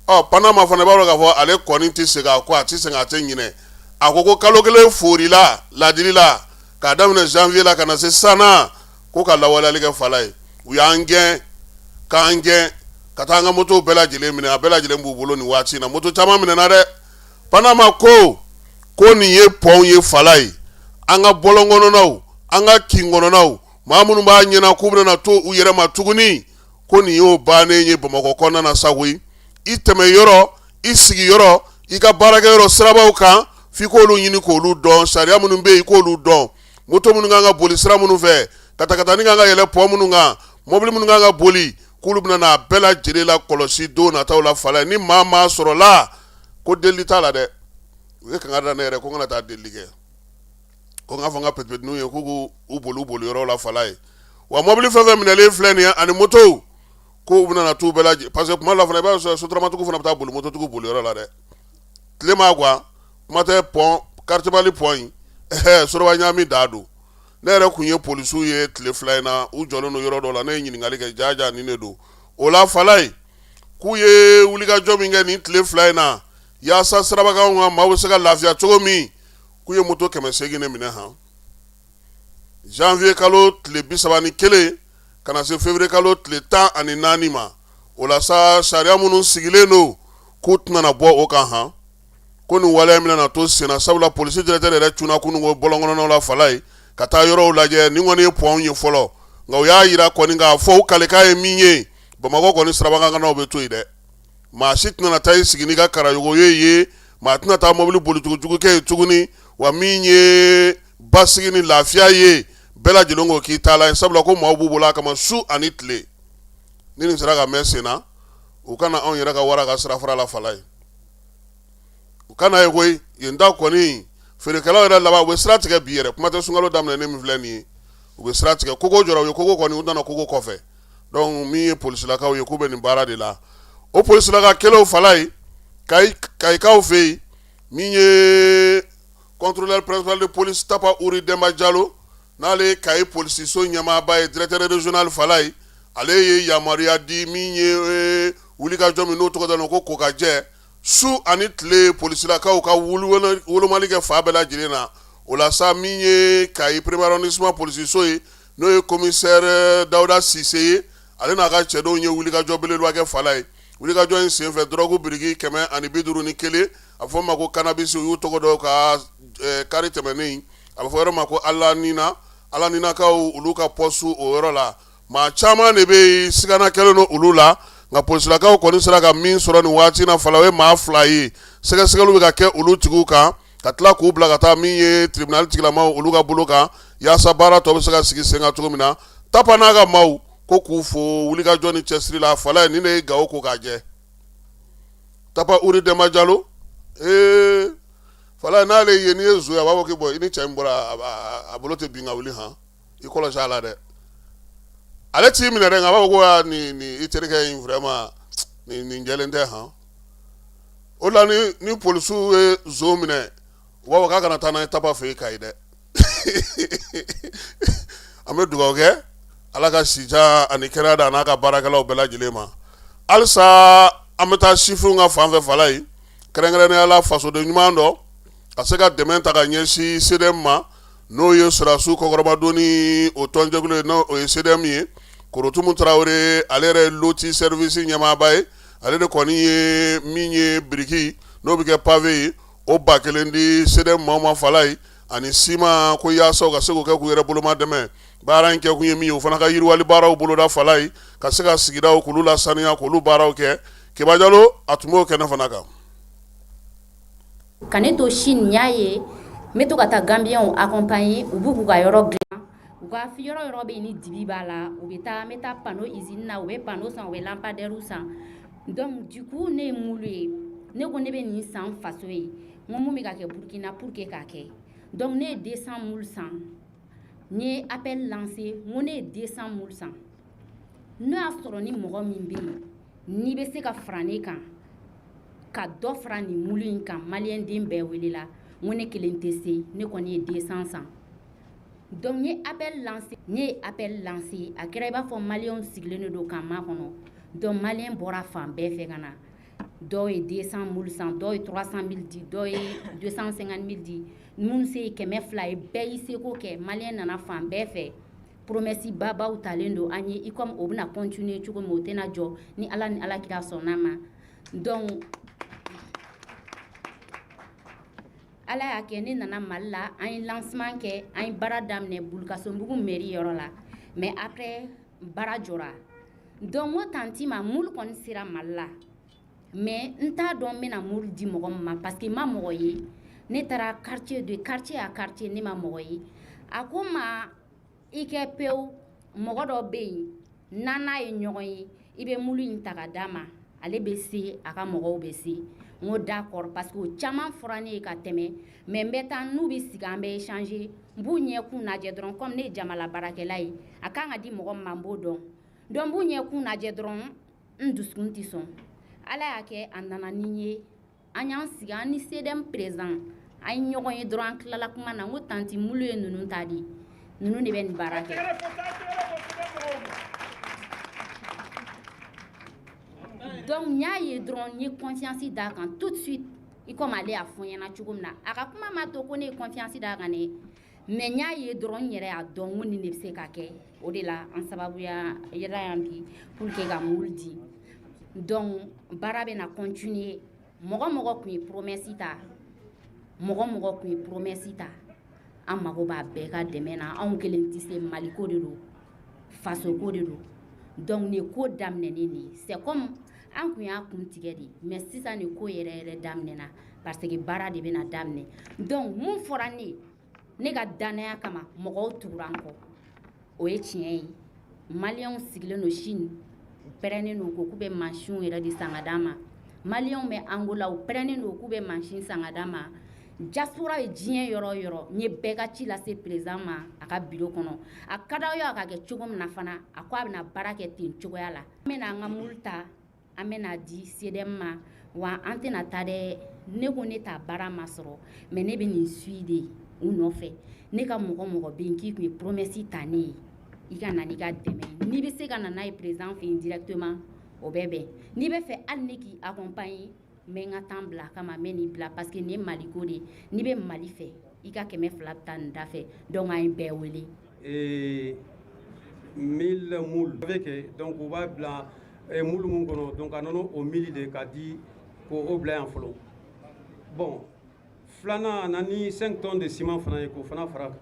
ɔ panama fana b'a dɔn k'a fɔ ale kɔni tɛ segin a kɔ a tɛ sɛgɛn a tɛ ɲinɛ a ko ko kalo kelen forila ladili la k'a daminɛ janvier la ka na se sisan na ko ka lawaleyali kɛ fala ye u y'an gɛn k'an gɛn ka taa an ka motow bɛɛ lajɛlen minɛ a bɛɛ lajɛlen b'u bolo nin waati in na moto caman minɛna dɛ panama ko ko nin ye pɔnw ye fala ye an ka bɔlɔn kɔnɔnaw an ka kin kɔnɔnaw maa minnu b'a ɲɛna k'u bɛna to u yɛrɛ ma tuguni ko nin y'o bannen ye bamakɔ kɔnɔna na sa koyi i tɛmɛ yɔrɔ i sigi yɔrɔ i ka baarakɛyɔrɔ sirabaw kan f'i k'olu ɲini k'olu dɔn sariya minnu bɛ yen i k'olu dɔn moto minnu kan ka boli sira minnu fɛ katakatani kan ka yɛlɛ pɔn minnu kan mɔbili minnu kan ka boli k'olu bɛna n'a bɛɛ lajɛlen la kɔlɔsi don nataw la fala ni maa maa sɔrɔla ko delili t'a la dɛ u ye kangari da ne yɛrɛ ko n kana taa delili kɛ ko n k'a fɔ n ka pɛtipɛtiniw ye k'u k'u boli u boli yɔrɔ la fala ye wa mɔbili fɛn fɛn minɛlen filɛ nin ye ani motow ko u bɛna na t'u bɛɛ lajɛ parce que tuma dɔ la fana i b'a sɔrɔ sotaramatigiw fana bɛ taa boli mototigiw boli yɔrɔ la dɛ tile ma gan kuma tɛ pɔn quartier Mali pɔn in ɛhɛ soroba ɲaami da don ne yɛrɛ kun ye polisiw ye tile fila in na u jɔlen don yɔrɔ dɔ la ne ye ɲininkali kɛ jaja nin de don o la fala ye k'u ye wulikajɔ min kɛ nin tile fila in na yaasa sirabakanw kan maaw bɛ se ka lafiya cogo min k'u ye moto 800 de minɛ han janvier kalo tile 31 ka na se février kalo tile 14 ma o la sa sariya minnu sigilen don k'u tɛna na bɔ o kan han ko nin waleya bɛna na to senna sabula polisi directeur yɛrɛ cunna kunun ko bɔlɔn kɔnɔnaw la fala ye ka taa yɔrɔw lajɛ nin kɔni ye pɔnw ye fɔlɔ nka u y'a yira kɔni k'a fɔ u kalekan ye min ye bamakɔ kɔni sirabakannaw bɛ to yen dɛ maa si tɛna taa i sigi n'i ka karayogo ye ye maa tɛna taa mɔbili bolicogo jugu kɛ yen tuguni wa min ye basigi ni lafiya ye bɛɛ lajɛlen ko k'i ta la ye sabula ko maaw b'u bolo a kama su ani tile ni nin sera ka mɛn sen na u kana anw yɛrɛ ka wara ka sirafara la fala ye u kana ye koyi yen ta kɔni feerekɛlaw yɛrɛ laban u bɛ sira tigɛ bi yɛrɛ kuma tɛ sunkalo daminɛ ne min filɛ nin ye u bɛ sira tigɛ kogo jɔra u ye kogo kɔni u nana kogo kɔfɛ donc min ye polisilakaw ye k'u bɛ nin baara de la o polisilaka kelenw fala ye kayikaw fɛ yen min ye contrôleur principal de police Tapa Uri Demba Jalo n'ale ye Kayi polisiso ɲɛmaaba ye directeur régional fala ye ale ye yamaruya di min ye wulikajɔ min n'o tɔgɔ dalen ko kokajɛ su ani tile polisilakaw ka wolomali kɛ fan bɛɛ lajɛlen na O la sa, min ye Kayi premier arrondissement polisiso ye, n'o ye commissaire Dawuda Sise ye, ale n'a ka cɛdenw ye wulikajɔ belebeleba kɛ Falaye. Wulikajɔ in senfɛ, dɔrɔgu biriki 151, a bɛ fɔ ma ko cannabis, u y'u tɔgɔ dɔn ka kari tɛmɛnen, a bɛ fɔ yɔrɔ ma ko Alanina, Alaninakaw olu ka poste o yɔrɔ la. Maa caman de bɛ yen, sigana kɛlen don olu la, nka polisilakaw kɔni sera ka min sɔrɔ nin waati na Falaye, o ye maa 2 ye. Sɛgɛsɛgɛliw bɛ ka kɛ olu tigiw kan, ka tila k'u bila ka taa min ye tribunal tigilamaw olu ka bolo kan, yaasa baara tɔ bɛ se ka sigi sen kan cogo min na. Tapa n'a ka maaw ko k'u fo wulikajɔ ni cɛsiri la. Falaye, nin de ye Gawo ko k'a jɛ. Tapa Uri Demba Jalo, ee Falaye, n'ale ye n'i ye zo ye, a b'a fɔ k'i bɔ i ni cɛ in bɔra, a bolo tɛ bin ka wuli han. I kɔlɔsi a la dɛ, ale t'i minɛ dɛ, nka a b'a fɔ ko aa nin nin i terikɛ in vraiment nin jɛlen tɛ han. O la ni polisiw ye zo minɛ, u b'a fɔ k'a kana taa n'a ye Tapa fɛ yen Kayi dɛ. An bɛ dugawu kɛ, Ala ka sijan ani kɛnɛya da a n'a ka baarakɛlaw bɛɛ lajɛlen ma. Halisa an bɛ taa sifinw ka fan fɛ Falaye, kɛrɛnkɛrɛnnenya la fasoden ɲuman dɔ ka se ka dɛmɛ ta ka ɲɛsin CDM ma, n'o ye sɔrɔdasiw kɔkɔrɔmadonni o tɔnjɛkulu ye, n'o ye CDM ye. Korotumu Tarawele, ale yɛrɛ ye loti service ɲɛmaaba ye, ale de kɔni ye min ye biriki n'o bɛ kɛ pavé ye, o 1000 di CDM maaw ma Falaye, ani siman, ko yaasa u ka se k'o kɛ k'u yɛrɛ boloma dɛmɛ. Baara in kɛkun ye min ye, o fana ka yiriwali baaraw boloda Falaye, ka se ka sigidaw k'olu lasaniya, k'olu baaraw kɛ. Keba Jalo, a tun b'o kɛnɛ fana kan. Ka ne to Chine, n y'a ye n bɛ to ka taa Gambiyɛnw accompagner, u b'u k'u ka yɔrɔ dilan, u ka yɔrɔ yɔrɔ bɛ yen ni dibi b'a la, u bɛ taa, n bɛ taa panneau usine na, u bɛ panneau san, u bɛ lampadaire san. Donc du coup ne ye moule ye, ne ko ne bɛ nin san faso ye, n ko mun bɛ ka kɛ Burkina pour que k'a kɛ. Donc ne ye 200 moule san, n ye appel lancé, n ko ne ye 200 moule san, n'o y'a sɔrɔ ni mɔgɔ min bɛ yen n'i bɛ se ka fara ne kan ka dɔ fara nin moule in kan. Maliyɛn den bɛɛ welela, n ko ne kelen tɛ se, ne kɔni ye 200 san. Donc n ye appel lancé, ne ye appel lancé, a kɛra i b'a fɔ maliyɛnw sigilen de don k'an makɔnɔ. Donc maliyɛn bɔra fan bɛɛ fɛ ka na, dɔw ye 200 moule san, dɔw ye 300 000 di, dɔw ye 250 000 di, minnu se ye 200 ye, bɛɛ y'i seko kɛ. Maliyɛn nana fan bɛɛ fɛ. Promesse babaw talen don an ye, i comme o bɛna continuer cogo min, o tɛna jɔ ni Ala ni Ala kira sɔnna ma. Donc Ala y'a kɛ ne nana Mali la, an ye lancement kɛ, an ye baara daminɛ Bulukasonbugu mairie yɔrɔ la, mais après baara jɔra. Donc n ko tantie ma, moule kɔni sera Mali la, mais n t'a dɔn n bɛna moule di mɔgɔ min ma, parce que n ma mɔgɔ ye. Ne taara quartier de quartier à quartier, ne ma mɔgɔ ye. A ko n ma i kɛ pewu, mɔgɔ dɔ bɛ yen n'an n'a ye ɲɔgɔn ye, i bɛ moule in ta ka d'a ma, ale bɛ se, a ka mɔgɔw bɛ se. N ko d'accord, parce que o caman fɔra ne ye ka tɛmɛ, mais n bɛ taa n'u bɛ sigi, an bɛ échanger, n b'u ɲɛkun lajɛ dɔrɔn, comme ne ye jamana baarakɛla ye, a kan ka di mɔgɔ min ma, n b'o dɔn. Donc n b'u ɲɛkun lajɛ dɔrɔn, n dusukun tɛ sɔn. Ala y'a kɛ a nana ni n ye, an y'an sigi, an ni CDM président an ye ɲɔgɔn ye dɔrɔn, an tilala kuma na, n ko tantie, moule ye ninnu ta di, ninnu de bɛ nin baara kɛ. Donc n y'a ye dɔrɔn, n ye confiance d'a kan tout de suite, i comme ale y'a fɔ n ɲɛna cogo min na. A ka kuma ma to ko ne ye confiance d'a kan dɛ, mais n y'a ye dɔrɔn, n yɛrɛ y'a dɔn n ko nin de bɛ se ka kɛ. O de la an sababuya yɛrɛ yan bi pour que ka moule di. Donc baara bɛ na continuer. Mɔgɔ mɔgɔ tun ye promesse ta, mɔgɔ mɔgɔ tun ye promesse ta, an mago b'a bɛɛ ka dɛmɛ na. Anw kelen tɛ se, Maliko de don, fasoko de don. Donc nin ko daminɛnen de ye, c'est comme an tun y'a kun tigɛ de, mais sisan nin ko yɛrɛ yɛrɛ daminɛna, parce que baara de bɛna daminɛ. Donc mun fɔra ne ye, ne ka danaya kama mɔgɔw tugura an kɔ, o ye tiɲɛ ye. Maliyɛnw sigilen don Chine, u pɛrɛnnen don ko k'u bɛ mansinw yɛrɛ de san ka d'an ma. Maliyɛnw bɛ Angola, u pɛrɛnnen don k'u bɛ mansin san ka d'an ma. Diaspora ye diɲɛ yɔrɔ o yɔrɔ, n ye bɛɛ ka ci lase président ma a ka bureau kɔnɔ. A ka d'aw ye a ka kɛ cogo min na fana, a ko a bɛna baara kɛ ten cogoya la. An bɛna an ka moule ta, an bɛna di CDM ma, wa an tɛna taa dɛ. Ne ko ne t'a baara ma sɔrɔ, mais ne bɛ nin suit de u nɔfɛ. Ne ka mɔgɔ mɔgɔ bɛ yen k'i tun ye promesse ta ne ye, i ka na n'i ka dɛmɛ ye. N'i bɛ se ka na n'a ye président fɛ yen directement, o bɛ bɛn. N'i bɛ fɛ hali ne k'i accompagner, n bɛ n ka temps bila a kama, n bɛ nin bila, parce que nin ye Maliko de ye. N'i bɛ Mali fɛ, I ka 200 bɛ taa nin da fɛ. Donc an ye bɛɛ wele. Ee 1000 moules bɛ kɛ, donc u b'a bila moule mun kɔnɔ, donc a nana o 1000 de ka di ko o bila yan fɔlɔ. Bon, filanan, a nana ni 5 tonnes de ciment fana ye k'o fana fara kan.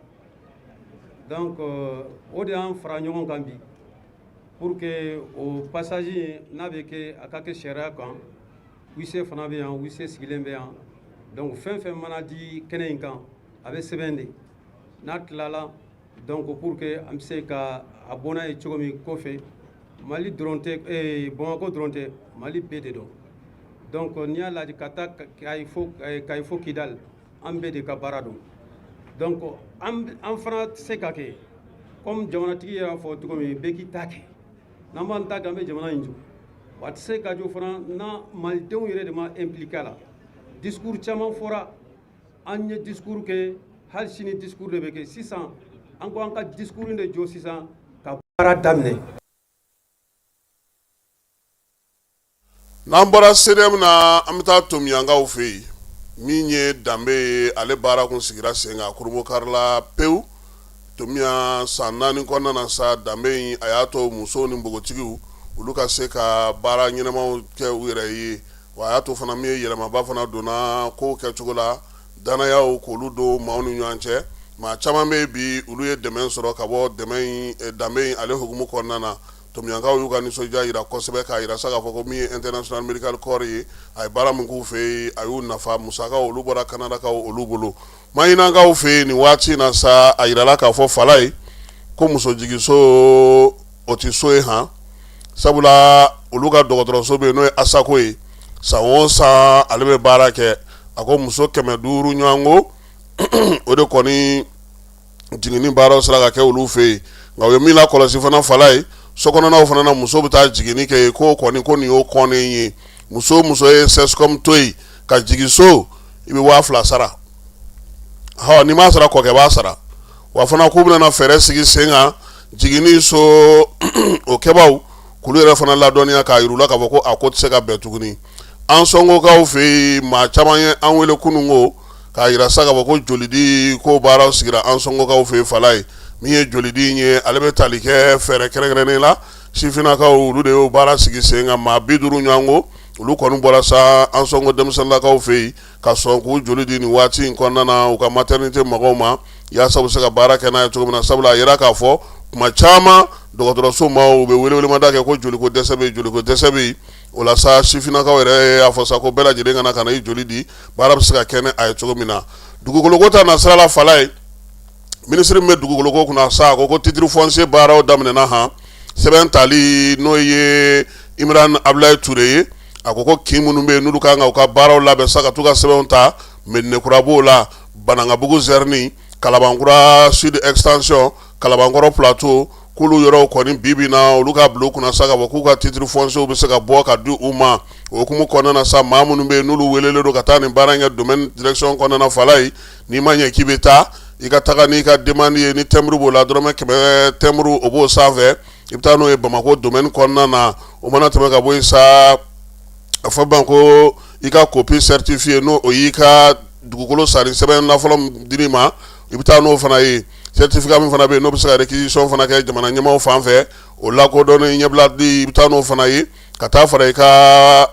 Donc o de y'an fara ɲɔgɔn kan bi pour que o passage n'a bɛ kɛ, a ka kɛ sariya kan. Huissier fana bɛ yan, huissier sigilen bɛ yan. Donc fɛn fɛn mana di kɛnɛ in kan, a bɛ sɛbɛn de n'a tilala, donc pour que an bɛ se ka a bɔ n'a ye cogo min kɔfɛ. Mali dɔrɔn tɛ, Bamakɔ dɔrɔn tɛ, Mali bɛɛ de don. Donc n'i y'a lajɛ ka taa Kayi fo Kayi fo Kidali, an bɛɛ de ka baara don. Donc an fana tɛ se ka kɛ comme jamanatigi y'a fɔ cogo min, bɛɛ k'i ta kɛ. N'an b'an ta kɛ, an bɛ jamana in jɔ. Wa a tɛ se ka jɔ fana na malidenw yɛrɛ de ma impliqué a la. Discours caman fɔra, an ye discours kɛ, hali sini discours de bɛ kɛ. Sisan an ko an ka discours de jɔ sisan ka baara daminɛ. N'an bɔra CDM na, an bɛ taa Tomiyankaw fɛ yen. Min ye danbe ye, ale baara kun sigira sen kan kurunbonkarila pewu Tomiya san 4 kɔnɔna na sa. Danbe in, a y'a to musow ni npogotigiw, olu ka se ka baara ɲɛnamaw kɛ u yɛrɛ ye. Wa a y'a to fana, min ye yɛlɛmaba fana donna kow kɛcogo la, dannayaw k'olu don maaw ni ɲɔgɔn cɛ. Maa caman bɛ bi, olu ye dɛmɛ sɔrɔ ka bɔ dɛmɛ danbe in ale hukumu kɔnɔna na. Tomiyankaw y'u ka nisɔndiya jira kosɛbɛ, k'a jira sa k'a fɔ ko min ye International Medical Corps ye, a ye baara min k'u fɛ yen, a y'u nafa. Musakaw, olu bɔra Kanadakaw olu bolo. Mahinakaw fɛ yen nin waati in na sa, a jirala k'a fɔ Falaye ko musojiginso, o tɛ so ye han, sabula olu ka dɔgɔtɔrɔso bɛ yen, n'o ye Asako ye. San o san ale bɛ baara kɛ. A ko muso 500 ɲɔgɔnko o de kɔni jiginni baaraw sera ka kɛ olu fɛ yen. Nka u ye min lakɔlɔsi fana Falaye, so kɔnɔnaw fana na, muso bɛ taa jiginni kɛ yen, k'o kɔni ko nin y'o kɔnnen ye. Muso o muso ye CSCOM to yen ka jigin so, i bɛ 2000 sara. Hɔ, n'i m'a sara, kɔkɛ b'a sara. Wa fana k'u bɛna fɛɛrɛ sigi sen kan jiginni so o kɛbaaw k'olu yɛrɛ fana ladɔnniya, k'a yir'u la k'a fɔ ko a ko tɛ se ka bɛn tuguni. Ansɔngokaw fɛ yen, maa caman ye an wele kunun ko k'a jira sa k'a fɔ ko jolidi ko baaraw sigira Ansɔngokaw fɛ yen Falaye. Min ye jolidi in ye, ale bɛ tali kɛ fɛɛrɛ kɛrɛnkɛrɛnnen la. Sifinnakaw, olu de y'o baara sigi sen kan. Maa 50 ɲɔgɔnko, olu kɔni bɔra sa Ansɔngo denmisɛnninlakaw fɛ yen ka sɔn k'u joli di nin waati in kɔnɔna na u ka maternité mɔgɔw ma, yaasa u bɛ se ka baara kɛ n'a ye cogo min na. Sabula a yira k'a fɔ kuma caman dɔgɔtɔrɔso maaw, u bɛ welewelemada kɛ ko joliko dɛsɛ bɛ yen, joliko dɛsɛ bɛ yen. O la sa, sifinnakaw yɛrɛ y'a fɔ sa ko bɛɛ lajɛlen ka na ka na i joli di, baara bɛ se ka kɛ ni a ye cogo min na. Dugukoloko ta nasira la Falaye, minisiri min bɛ dugukoloko kunna sa, a ko ko titre foncier baaraw daminɛna han. Sɛbɛn tali, n'o ye Imran Abulayi Ture ye, a ko ko kin minnu bɛ yen, n'olu kan ka u ka baaraw labɛn sa ka t'u ka sɛbɛnw ta, Medinekura b'o la, Banankabugu zɛrini, Kalabankura Sud extension, Kalabankɔrɔ plateau, k'olu yɔrɔw kɔni bi bi na, olu ka bila u kunna sa k'a fɔ k'u ka titre foncier bɛ se ka bɔ ka di u ma. O hukumu kɔnɔna na sa, maa minnu bɛ yen, n'olu welelen don ka taa nin baara in kɛ domaine direction kɔnɔna na Falaye, n'i ma ɲɛ k'i bɛ taa, i ka taga n'i ka demande ye, ni timbre b'o la, dɔrɔmɛ 100 timbre o b'o sanfɛ, i bɛ taa n'o ye Bamakɔ domaine kɔnɔna na. O mana tɛmɛ ka bɔ yen sa, a fɔ ban ko i ka copie certifiée, n'o o y'i ka dugukolo sanni sɛbɛn la fɔlɔ min dir'i ma, i bɛ taa n'o fana ye. Certificat min fana bɛ yen, n'o bɛ se ka réquisition fana kɛ jamana ɲɛmaaw fan fɛ, o lakodɔnnen ɲɛbila di, i bɛ taa n'o fana ye, ka taa fara i ka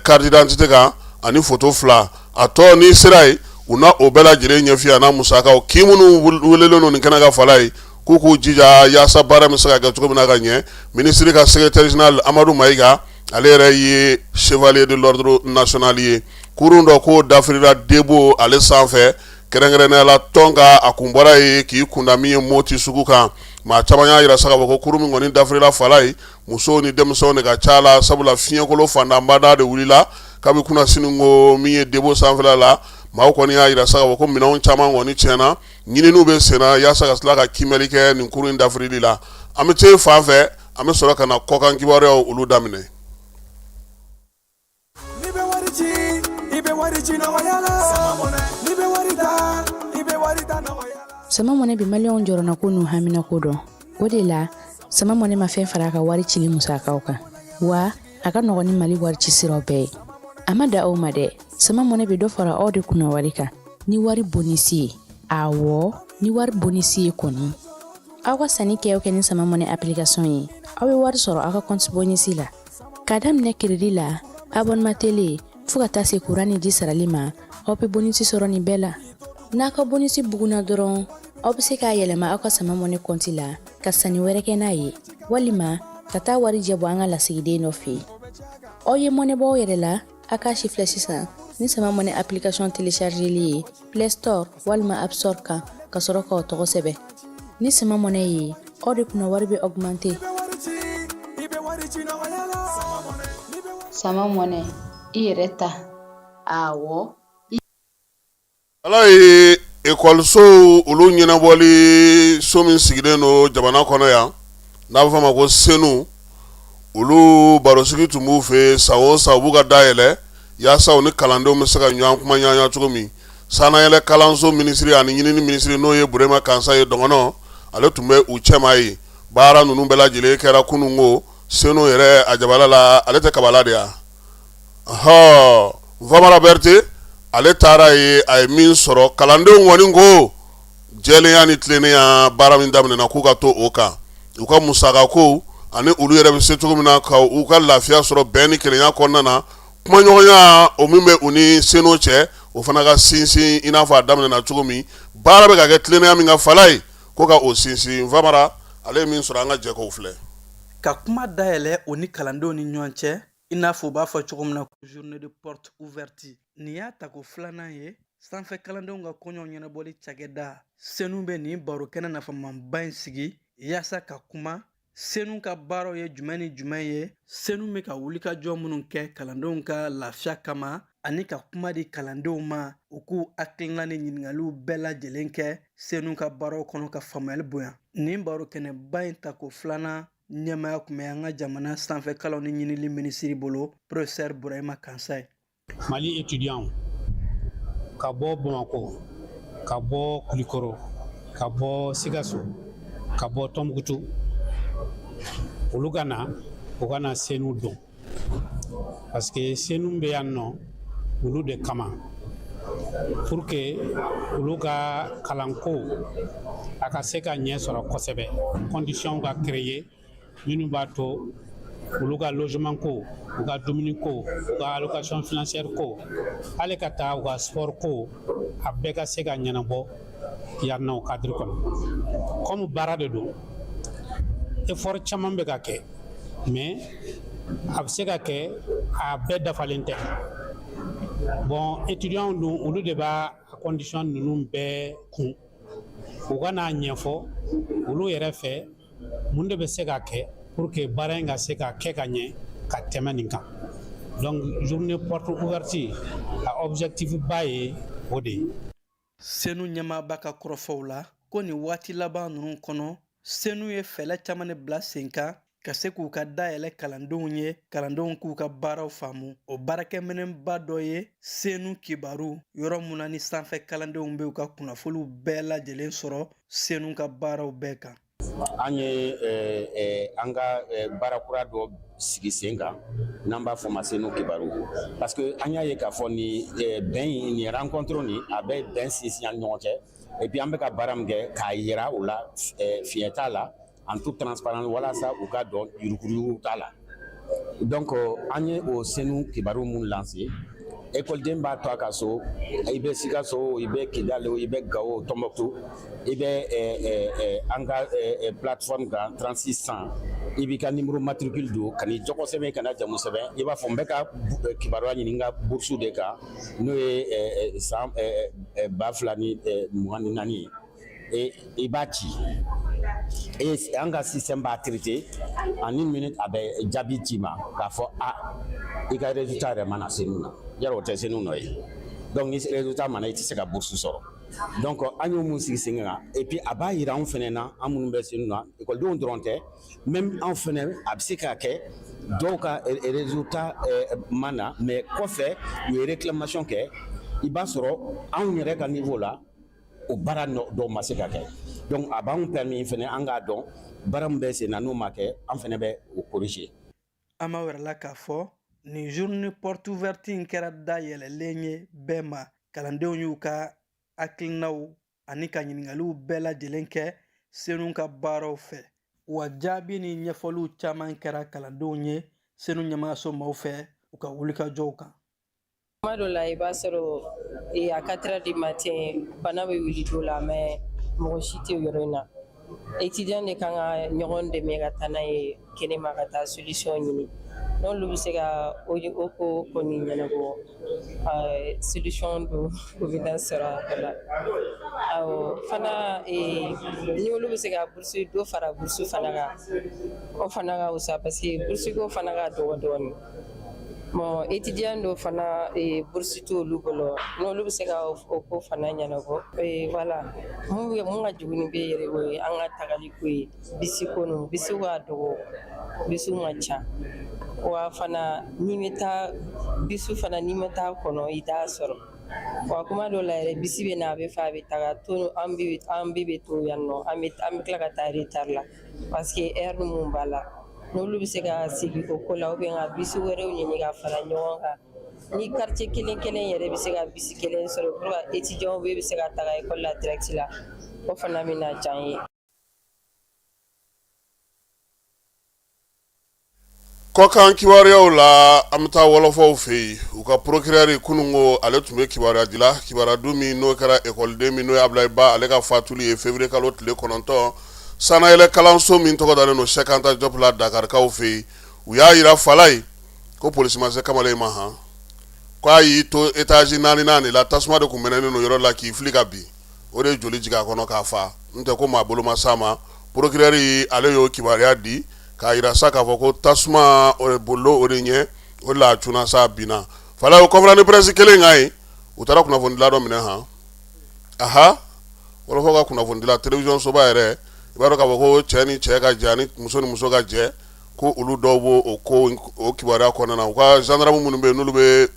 carte d'identité kan ani photo 2. A tɔ, n'i sera yen, u na o bɛɛ lajɛlen ɲɛf'i ye, a n'a musakaw. Kin minnu welelen don nin kɛnɛ kan Falaye, k'u k'u jija yaasa baara bɛ se ka kɛ cogo min na ka ɲɛ. Minisiri ka secrétaire général Amadu Mayiga, ale yɛrɛ ye chevalier de l'ordre national ye. Kurun dɔ k'o dafirila Debo ale sanfɛ, kɛrɛnkɛrɛnnenya la tɔn ka a kun bɔra yen k'i kunda min ye Moti sugu kan. Maa caman y'a jira sa k'a fɔ ko kurun min kɔni dafirila Falaye, musow ni denmisɛnw de ka ca la, sabula fiɲɛkolo fantanbada de wulila kabi kunasini ko min ye Debo sanfɛla la. Maaw kɔni y'a jira sa k'a fɔ ko minɛnw caman kɔni tiɲɛna. Ɲininiw bɛ senna yaasa ka tila ka kiimɛli kɛ nin kurun in dafirili la. An bɛ se fan fɛ, an bɛ sɔrɔ ka na kɔkan kibaruyaw olu daminɛ. N'i bɛ wari ci, i bɛ wari ci nɔgɔya la. N'i bɛ wari ta, i bɛ wari ta nɔgɔya la. Sama Mɔnɛ bɛ maliyɛnw jɔrɔnako n'u haminako dɔn. O de la, Sama Mɔnɛ ma fɛn fara a ka wari cili musakaw kan, wa a ka nɔgɔn ni Mali wari ci siraw bɛɛ ye. A ma dan o ma dɛ, Sama Mɔnɛ bɛ dɔ fara aw de kunna wari kan ni wari bonisi ye. Awɔ, ni wari bonisi ye kɔni. Aw ka sanni kɛ o kɛ ni Sama Money application ye, aw bɛ wari sɔrɔ aw ka compte bonisi la. K'a daminɛ crédit la, abonnement télé, fo ka taa se kuran ni ji sarali ma, aw bɛ bonisi sɔrɔ nin bɛɛ la. N'a ka bonisi bugunna dɔrɔn, aw bɛ se k'a yɛlɛma aw ka Sama Money compte la ka sanni wɛrɛ kɛ n'a ye, walima ka taa warijɛ bɔ an ka lasigiden dɔ fɛ yen. Aw ye mɔnɛ bɔ aw yɛrɛ la, a k'a si filɛ sisan ni Sama Money application téléchargeli ye Play Store walima App Store kan, ka sɔrɔ k'aw tɔgɔ sɛbɛn. Ni Sama Money ye, aw de kunna wari bɛ augmenter. Sama Money, i yɛrɛ ta. Awɔ. Ala ye ekɔlisow olu ɲɛnabɔli so min sigilen don jamana kɔnɔ yan, n'a bɛ f'a ma ko CENOU, olu barosigi tun b'u fɛ san o san, u b'u ka dayɛlɛ yaasa u ni kalandenw bɛ se ka ɲɔgɔn kuma ɲɔgɔnya cogo min. Sannayɛlɛ kalanso minisiri ani ɲinini minisiri, n'o ye Burema Kansaye dɔgɔnɔ, ale tun bɛ u cɛma yen. Baara ninnu bɛɛ lajɛlen kɛra kunun ko CENOU yɛrɛ a jabala la, ale tɛ kabala de yan. Hɔ, Famara Berete, ale taara yen, a ye min sɔrɔ, kalandenw kɔni ko jɛlenya ni tilennenya baara min daminɛna, k'u ka to o kan, u ka musakako ani olu yɛrɛ bɛ se cogo min na ka u ka lafiya sɔrɔ bɛn ni kelenya kɔnɔna na, kumaɲɔgɔnya o min bɛ u ni CENOU cɛ, o fana ka sinsin i n'a fɔ a daminɛna cogo min. Baara bɛ ka kɛ tilennenya min ka fala ye, ko ka o sinsin. Famara, ale ye min sɔrɔ, an ka jɛ k'o filɛ. Ka kuma dayɛlɛ o ni kalandenw ni ɲɔgɔn cɛ, i n'a fɔ u b'a fɔ cogo min na journée de porte ouverte, nin y'a tako filanan ye. Sanfɛ kalandenw ka koɲɛw ɲɛnabɔli cakɛda CENOU bɛ nin baro kɛnɛ nafamanba in sigi yaasa ka kuma CENOU ka baaraw ye jumɛn ni jumɛn ye, CENOU bɛ ka wulikajɔ minnu kɛ kalandenw ka lafiya kama, ani ka kuma di kalandenw ma u k'u hakilina ni ɲininkaliw bɛɛ lajɛlen kɛ CENOU ka baaraw kɔnɔ ka faamuyali bonya. Nin baro kɛnɛba in tako filanan ɲɛmaaya tun bɛ an ka jamana sanfɛ kalanw ni ɲinili minisiri bolo, professeur Burahima Kansaye. Mali étudiant ka bɔ Bamakɔ, ka bɔ Kulikɔrɔ, ka bɔ Sikaso, ka bɔ Tɔnbukutu, olu ka na, u ka na CENOU dɔn, parce que CENOU bɛ yan nɔ olu de kama, pour que olu ka kalanko a ka se ka ɲɛ sɔrɔ kosɛbɛ, condition ka créer minnu b'a to olu ka logement ko, u ka dumuni ko, u ka allocation financière ko, hali ka taa u ka sport ko, a bɛɛ ka se ka ɲɛnabɔ yan nɔ cadre kɔnɔ. Comme baara de don, effort caman bɛ ka kɛ, mais a bɛ se ka kɛ a bɛɛ dafalen tɛ. Bon, étudiants dun, olu de b'a condition ninnu bɛɛ kun, u ka n'a ɲɛfɔ olu yɛrɛ fɛ mun de bɛ se ka kɛ pour que baara in ka se ka kɛ ka ɲɛ ka tɛmɛ nin kan. Donc journée porte ouverte a objectif ba ye o de ye. CENOU ɲɛmaaba ka kɔrɔfɔw la ko nin waati laban ninnu kɔnɔ, CENOU ye fɛɛrɛ caman de bila sen kan ka se k'u ka dayɛlɛ kalandenw ye, kalandenw k'u ka baaraw faamu. O baarakɛminɛnba dɔ ye CENOU kibaru, yɔrɔ mun na ni sanfɛ kalandenw bɛ u ka kunnafoniw bɛɛ lajɛlen sɔrɔ CENOU ka baaraw bɛɛ kan. An ye an ka baara kura dɔ sigi sen kan n'an b'a fɔ ma CENOU kibaru, parce que an y'a ye k'a fɔ ni bɛn nin rencontre nin, a bɛ bɛn sinsin an ni ɲɔgɔn cɛ. Et puis an bɛ ka baara min kɛ k'a yira u la, fiɲɛ t'a la, en toute transparence, walasa u ka dɔn, yuruguyurugu t'a la. Donc an ye o CENOU kibaru mun lancer, ekɔliden b'a to a ka so, i bɛ Sikaso, i bɛ Kidali, i bɛ Gawo, Tɔnbɔkutu, i bɛ an ka plateforme kan 3600, i b'i ka numéro matricule don, ka n'i tɔgɔ sɛbɛn, ka na jamu sɛbɛn, i b'a fɔ n bɛ ka kibaruya ɲini n ka bourse de kan, n'o ye san 2024 ye, i b'a ci et an ka système b'a traiter en une minute, a bɛ jaabi d'i ma k'a fɔ a i ka résultat yɛrɛ ma na CENOU na. Yarɔ, o tɛ CENOU nɔ ye. Donc ni résultat ma na, i tɛ se ka bourse sɔrɔ. Donc an y'o mun sigi sen kan, et puis a b'a yira anw fɛnɛ na, an minnu bɛ CENOU na, ekɔlidenw dɔrɔn tɛ, même anw fɛnɛ, a bɛ se ka kɛ dɔw ka résultat ma na, mais kɔfɛ u ye réclamation kɛ, i b'a sɔrɔ anw yɛrɛ ka niveau la, o baara dɔw ma se ka kɛ. Donc a b'anw permis fɛnɛ an k'a dɔn baara min bɛ sen na, n'o ma kɛ, an fɛnɛ bɛ o corriger. An b'a wɛrɛ la k'a fɔ nin journée porte ouverte in kɛra da yɛlɛlen ye bɛɛ ma. Kalandenw y'u ka hakilinaw ani ka ɲininkaliw bɛɛ lajɛlen kɛ senu ka baaraw fɛ wa jaabi ni ɲɛfɔliw caman kɛra kalandenw ye senu ɲɛmaayaso maaw fɛ u ka wulikajɔw kan. Tuma dɔ la i b'a sɔrɔ à 4 heures du matin bana bɛ wuli dɔ la mais mɔgɔ si tɛ yɔrɔ in na. Étudiant de kan ka ɲɔgɔn dɛmɛ ka taa n'a ye kɛnɛma ka taa solution ɲini. N'olu bɛ se ka o ko kɔni ɲɛnabɔ, solution don u bɛ na sɔrɔ a la. Awɔ fana, ni olu bɛ se ka bourse dɔ fara bourse fana kan, o fana ka fisa parce que bourse ko fana ka dɔgɔ dɔɔnin. Bon, étudiant dɔw fana, bourse t'olu bolo. N'olu bɛ se ka o ko fana ɲɛnabɔ, voilà. Mun ka jugu ni bɛɛ yɛrɛ, o ye an ka tagali ko ye. Bisi ko ninnu, bisiw ka dɔgɔ, bisiw man ca. Wa fana n'i bɛ taa bisi fana, n'i ma taa kɔnɔ, i t'a sɔrɔ. Wa kuma dɔw la yɛrɛ, bisi bɛ na, a bɛ fɛ a bɛ taga to, an bɛɛ bɛ to yan nɔ, an bɛ tila ka taa retard la parce que heure mun b'a la. N'olu bɛ se ka segin o ko la ou bien ka bisi wɛrɛw ɲini ka fara ɲɔgɔn kan, ni quartier kelen kelen yɛrɛ bɛ se ka bisi kelen sɔrɔ pour que étudiants bɛɛ bɛ se ka taga école la direct la, o fana bɛna diya an ye. Kɔkan kibaruyaw la, an bɛ taa wɔlɔfɔw fɛ yen. U ka procureur kununko, ale tun bɛ kibaruya di la, kibaruya dun min n'o kɛra ekɔliden min n'o ye Abulayi Ba, ale ka fatuli ye février kalo tile 9, sannayɛlɛ kalanso min tɔgɔ dalen don Cheikh Anta Diop la Dakarikaw fɛ yen. U y'a jira Falaye ko polisi ma se kamalen ma han, k'a y'i to étage naaninan de la, tasuma de tun mɛnɛnen don yɔrɔ la k'i fili ka bin, o de ye joli jigin a kɔnɔ k'a fa. N tɛ ko maa bolo ma s'a ma. Procureur ale y'o kibaruya di k'a jira sa k'a fɔ ko tasuma o de bolila o de ɲɛ, o de la a cunna sa, a binna. Falaye, o conférence de presse kelen kan yen, u taara kunnafonidila dɔ minɛ han. Aha, wɔlɔfɔw ka kunnafonidila télévision soba yɛrɛ, i b'a dɔn k'a fɔ ko cɛ ni cɛ ka jɛ ani muso ni muso ka jɛ, ko olu dɔw b'o o ko o kibaruya kɔnɔna na. U ka gendarme minnu bɛ yen, n'olu bɛ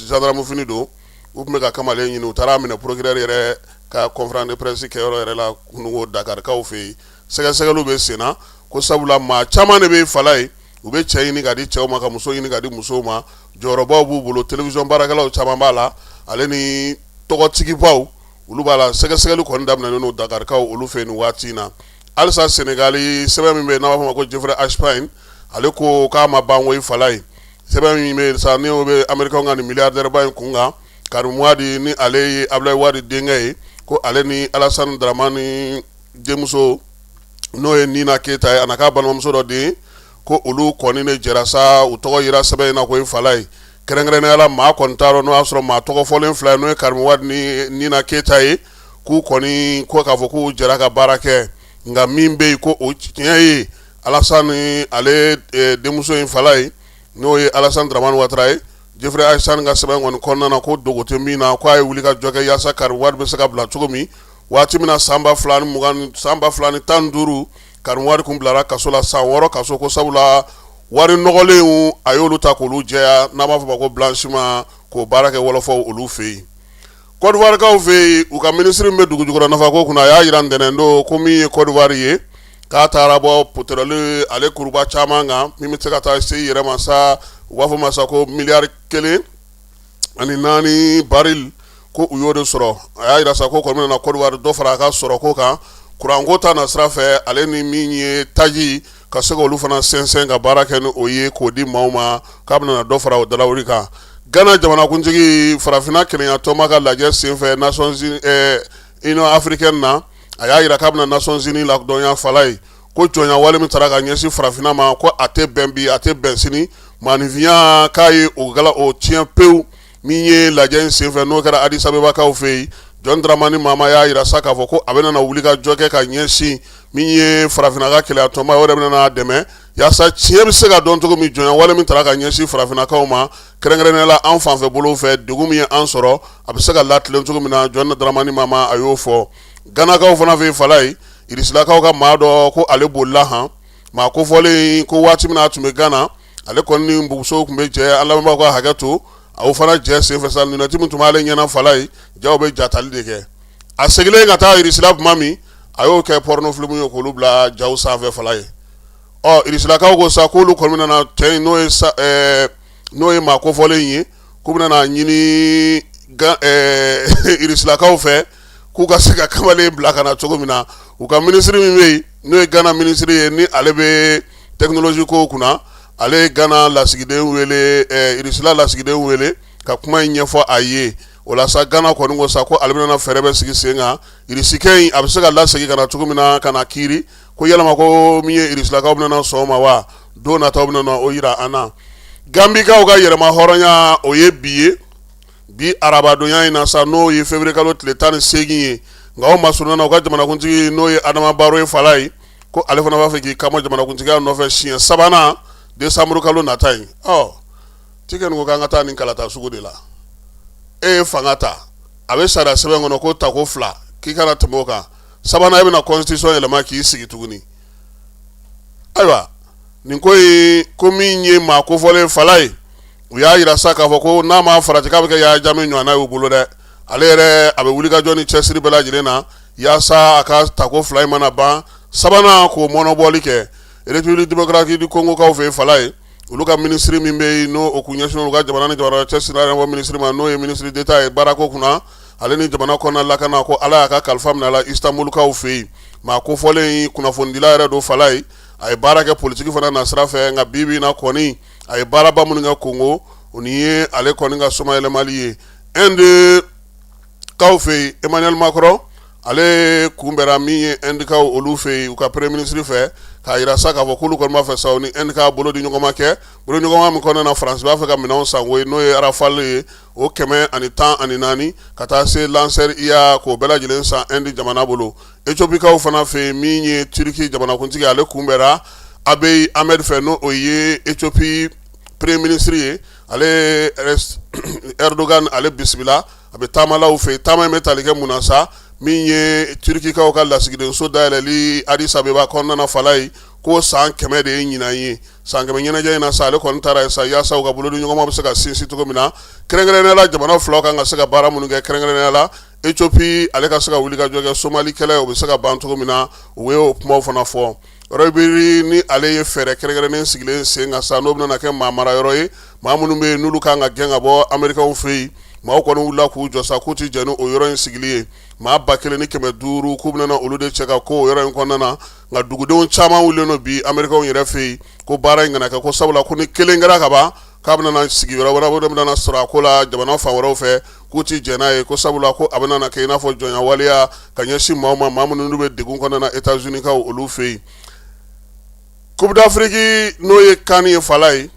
gendarme fini don, u tun bɛ ka kamalen ɲini, u taara a minɛ procureur yɛrɛ ka conférence de presse kɛyɔrɔ yɛrɛ la kununko Dakarikaw fɛ yen. Sɛgɛsɛgɛliw bɛ sen na ko sabula maa caman de bɛ Falaye, u bɛ cɛ ɲini ka di cɛw ma, ka muso ɲini ka di musow ma. Jɔyɔrɔbaw b'u bolo, télévision baarakɛlaw caman b'a la, ale ni tɔgɔtigibaw olu b'a la. Sɛgɛsɛgɛli kɔni daminɛnen don Dakarikaw olu fɛ yen nin waati in na. Halisa Senegali, sɛbɛn min bɛ yen n'a b'a fɔ ma ko Jeffrey Epstein, ale ko k'a ma ban koyi Falaye. Sɛbɛn min bɛ yen sa, ni o bɛ Américain ka nin milliardaire ba in kun kan, Karim Wade, ni ale ye Abdoulaye Wade denkɛ ye, ko ale ni Alassane Dramane denmuso n'o ye Nina Keyita ye, a n'a ka balimamuso dɔ den, ko olu kɔni de jɛra sa, u tɔgɔ yira sɛbɛn in na koyi Falaye. Kɛrɛnkɛrɛnnenya la, maa kɔni t'a dɔn n'o y'a sɔrɔ maa tɔgɔ fɔlen fila ye, n'o ye Karim Wade ni Nina Keyita ye, k'u kɔni ko k'a fɔ k'u jɛra ka baara kɛ. Nka min bɛ yen ko o tiɲɛ ye, Alassane ale denmuso in Falaye, n'o ye Alassane Dramane Ouattara ye, Jeffrey Epstein ka sɛbɛn kɔni kɔnɔna na, ko dogo tɛ min na, k'a ye wuli ka jɔ kɛ yaasa Karim Wade bɛ se ka bila cogo min. Waati min na san 2020, san 2015, Karim Wade kun bilara kaso la san 6 kaso, ko sabula wari nɔgɔlenw a y'olu ta k'olu jɛya, n'an b'a fɔ ma ko blanchiment, k'o baara kɛ wɔlɔfɔw olu fɛ yen. Côte d'Ivoire fɛ yen, u ka minisiri min bɛ dugujukɔrɔ nafako kunna, a y'a jira ntɛnɛn don ko min ye Côte d'Ivoire ye, k'a taara bɔ pétrole ale kuruba caman kan, min bɛ se ka taa se i yɛrɛ ma sa, u b'a fɔ ma sa ko miliyari 1.4 baril, ko u y'o de sɔrɔ. A y'a jira sa ko kɔni bɛna Côte d'Ivoire dɔ fara a ka sɔrɔko kan kuranko ta na sira fɛ, ale ni min ye taji, ka se k'olu fana sɛnsɛn ka baara kɛ ni o ye k'o di maaw ma, k'a bɛna dɔ fara o dalawuli kan. Gana jamanakuntigi, farafinna kelenya tɔnba ka lajɛ senfɛ Nations Union africaine na, a y'a jira k'a bɛna Nations Unies ladɔnya Falaye ko jɔnya wale min taara ka ɲɛsin farafinna ma, ko a tɛ bɛn bi, a tɛ bɛn sini. Maaninfinya k'a ye o gala o tiɲɛ pewu. Min ye lajɛ in senfɛ, n'o kɛra Addis Abebakaw fɛ yen, John Dramani Mahama y'a jira sa k'a fɔ ko a bɛna na wuli ka jɔ kɛ ka ɲɛsin min ye farafinna ka kelenya tɔnba, o yɛrɛ bɛna n'a dɛmɛ yaasa tiɲɛ bɛ se ka dɔn cogo min, jɔnya wale min taara ka ɲɛsin farafinnakaw ma, kɛrɛnkɛrɛnnenya la an fanfɛ bolow fɛ, degun min ye an sɔrɔ, a bɛ se ka latilen cogo min na. John Dramani Mahama a y'o fɔ. Ganakaw fana fɛ yen Falaye, Irisilakaw ka maa dɔ ko ale bolila han. Maa kofɔlen ko waati min na a tun bɛ Gana, ale kɔni ni musow tun bɛ jɛ, an lamɛnbaaw ka hakɛ to, aw fana jɛ senfɛ sa, lunette min tun b'ale ɲɛna Falaye, jaw bɛ jatali de kɛ. A seginnen ka taa Irisila tuma min, a y'o kɛ porno film ye k'olu bila jaw sanfɛ Falaye. Ɔ Irisilakaw ko sa k'olu kɔni bɛna cɛ in, n'o ye maa kofɔlen ye, k'u bɛna ɲini Irisilakaw fɛ. k'u ka se ka kamalen bila ka na cogo min na. U ka minisiri min bɛ yen, n'o ye Gana minisiri ye, ni ale bɛ technologie ko kunna, ale ye Gana lasigiden wele, Irisila lasigiden wele ka kuma in ɲɛfɔ a ye. O la sa, Gana kɔni ko sa ko ale bɛna fɛɛrɛ bɛ sigi sen kan, Irisikɛ in a bɛ se ka lasegin ka na cogo min na ka na kiiri ko yalama ko min ye Irisilakaw bɛna sɔn o ma wa? Don nataw bɛna o jira an na. Gambikaw ka yɛrɛma hɔrɔnya, o ye bi ye, bi arabadonya in na sa, n'o ye février kalo tile 18 ye. Nka o masurunna na, u ka jamanakuntigi, n'o ye Adama Baro ye, fala ye ko ale fana b'a fɛ k'i kanbɔ jamanakuntigiya nɔfɛ siɲɛ sabanan décembre kalo nata in. Ɔ Tiken ko k'an ka taa nin kalata sugu de la. E ye fanga ta, a bɛ sariya sɛbɛn kɔnɔ ko tako fila k'i kana tɛmɛ o kan, sabanan e bɛna constitution yɛlɛma k'i sigi tuguni. Ayiwa, nin ko in ko min ye maa kofɔlen fala ye, u y'a jira sa k'a fɔ ko n'a ma farati k'a bɛ kɛ Yaya Jame ɲɔgɔnna y'u bolo dɛ. Ale yɛrɛ a bɛ wulikajɔ ni cɛsiri bɛɛ lajɛlen na yaasa a ka tako fila in mana ban, sabanan k'o mɔnɔbɔli kɛ. République démocratique du Congo kaw fɛ yen, fala ye, olu ka minisiri min bɛ yen, n'o o kun ɲɛsinnen u ka jamana ni jamana cɛ sira minisiri ma, n'o ye ministre d'État ye baarako kunna ale ni jamana kɔnɔna lakana, ko Ala y'a ka kalifa minɛ a la Istanbulkaw fɛ yen. Maa kofɔlen in kunnafonidila yɛrɛ don, fala ye, a ye baara kɛ politiki fana na sira fɛ. Nka bi bi in na kɔni, a ye baaraba minnu kɛ Kongo, o nin ye ale kɔni ka somayɛlɛmali ye. Inde kaw fɛ yen, Emmanuel Macron ale kunbɛra min ye Indekaw olu fɛ yen, u ka premier ministre fɛ, k'a jira sa k'a fɔ k'olu kɔni b'a fɛ sa u ni Inde ka bolo di ɲɔgɔn ma kɛ bolo ɲɔgɔnma min kɔnɔna na, France b'a fɛ ka minɛnw san ko ye, n'o ye Rafale ye, o 114 ka taa se Lancer IA, k'o bɛɛ lajɛlen san Inde jamana bolo. Ethiopikaw fana fɛ yen, min ye Turquie jamanakuntigi, ale kunbɛra Abiy Ahmed fɛ, n'o o ye Ethiopie premier ministre ye. Ale Erdogan ale bisimila, a bɛ taamalaw fɛ. Taama in bɛ tali kɛ mun na sa? Min ye Turukikaw ka lasigidenso dayɛlɛli Addis Abeba kɔnɔna na, fala ye ko san 100 de ye ɲinan ye. San 100 ɲɛnajɛ in na sa, ale kɔni taara yen sa yaasa u ka bolodiɲɔgɔnma bɛ se ka sinsin cogo min na, kɛrɛnkɛrɛnnenya la jamana filaw kan ka se ka baara minnu kɛ, kɛrɛnkɛrɛnnenya la Ethiopie ale ka se ka wuli ka jɔ kɛ Somali kɛlɛ, o bɛ se ka ban cogo min na. U ye o kumaw fana fɔ. Royaume-Uni ni ale ye fɛɛrɛ kɛrɛnkɛrɛnnen sigilen sen kan sa, n'o bɛna kɛ maa mara yɔrɔ ye, maa minnu bɛ yen n'olu kan ka gɛn ka bɔ Amerikaw fɛ yen. Maaw kɔni wulila k'u jɔ sa k'u tɛ jɛn ni o yɔrɔ in sigili ye. Maa 1500 k'u bɛna olu de cɛ ka ko o yɔrɔ in kɔnɔna na. Nka dugudenw caman wulilen don bi Amerikaw yɛrɛ fɛ yen ko baara in kana kɛ, ko sabula ko ni kelen kɛra ka ban, k'a bɛna sigi yɔrɔ wɛrɛ bɛna sɔrɔ a ko la jamana fan wɛrɛw fɛ, k'u tɛ jɛn n'a ye, ko sabula ko a bɛna kɛ i n'a fɔ jɔnya waleya ka ɲɛsin maaw ma, maa minnu bɛ degun kɔnɔna na États-Unis kaw olu fɛ yen. Coupe d'Afrique, n'o ye CAN ye, fala ye,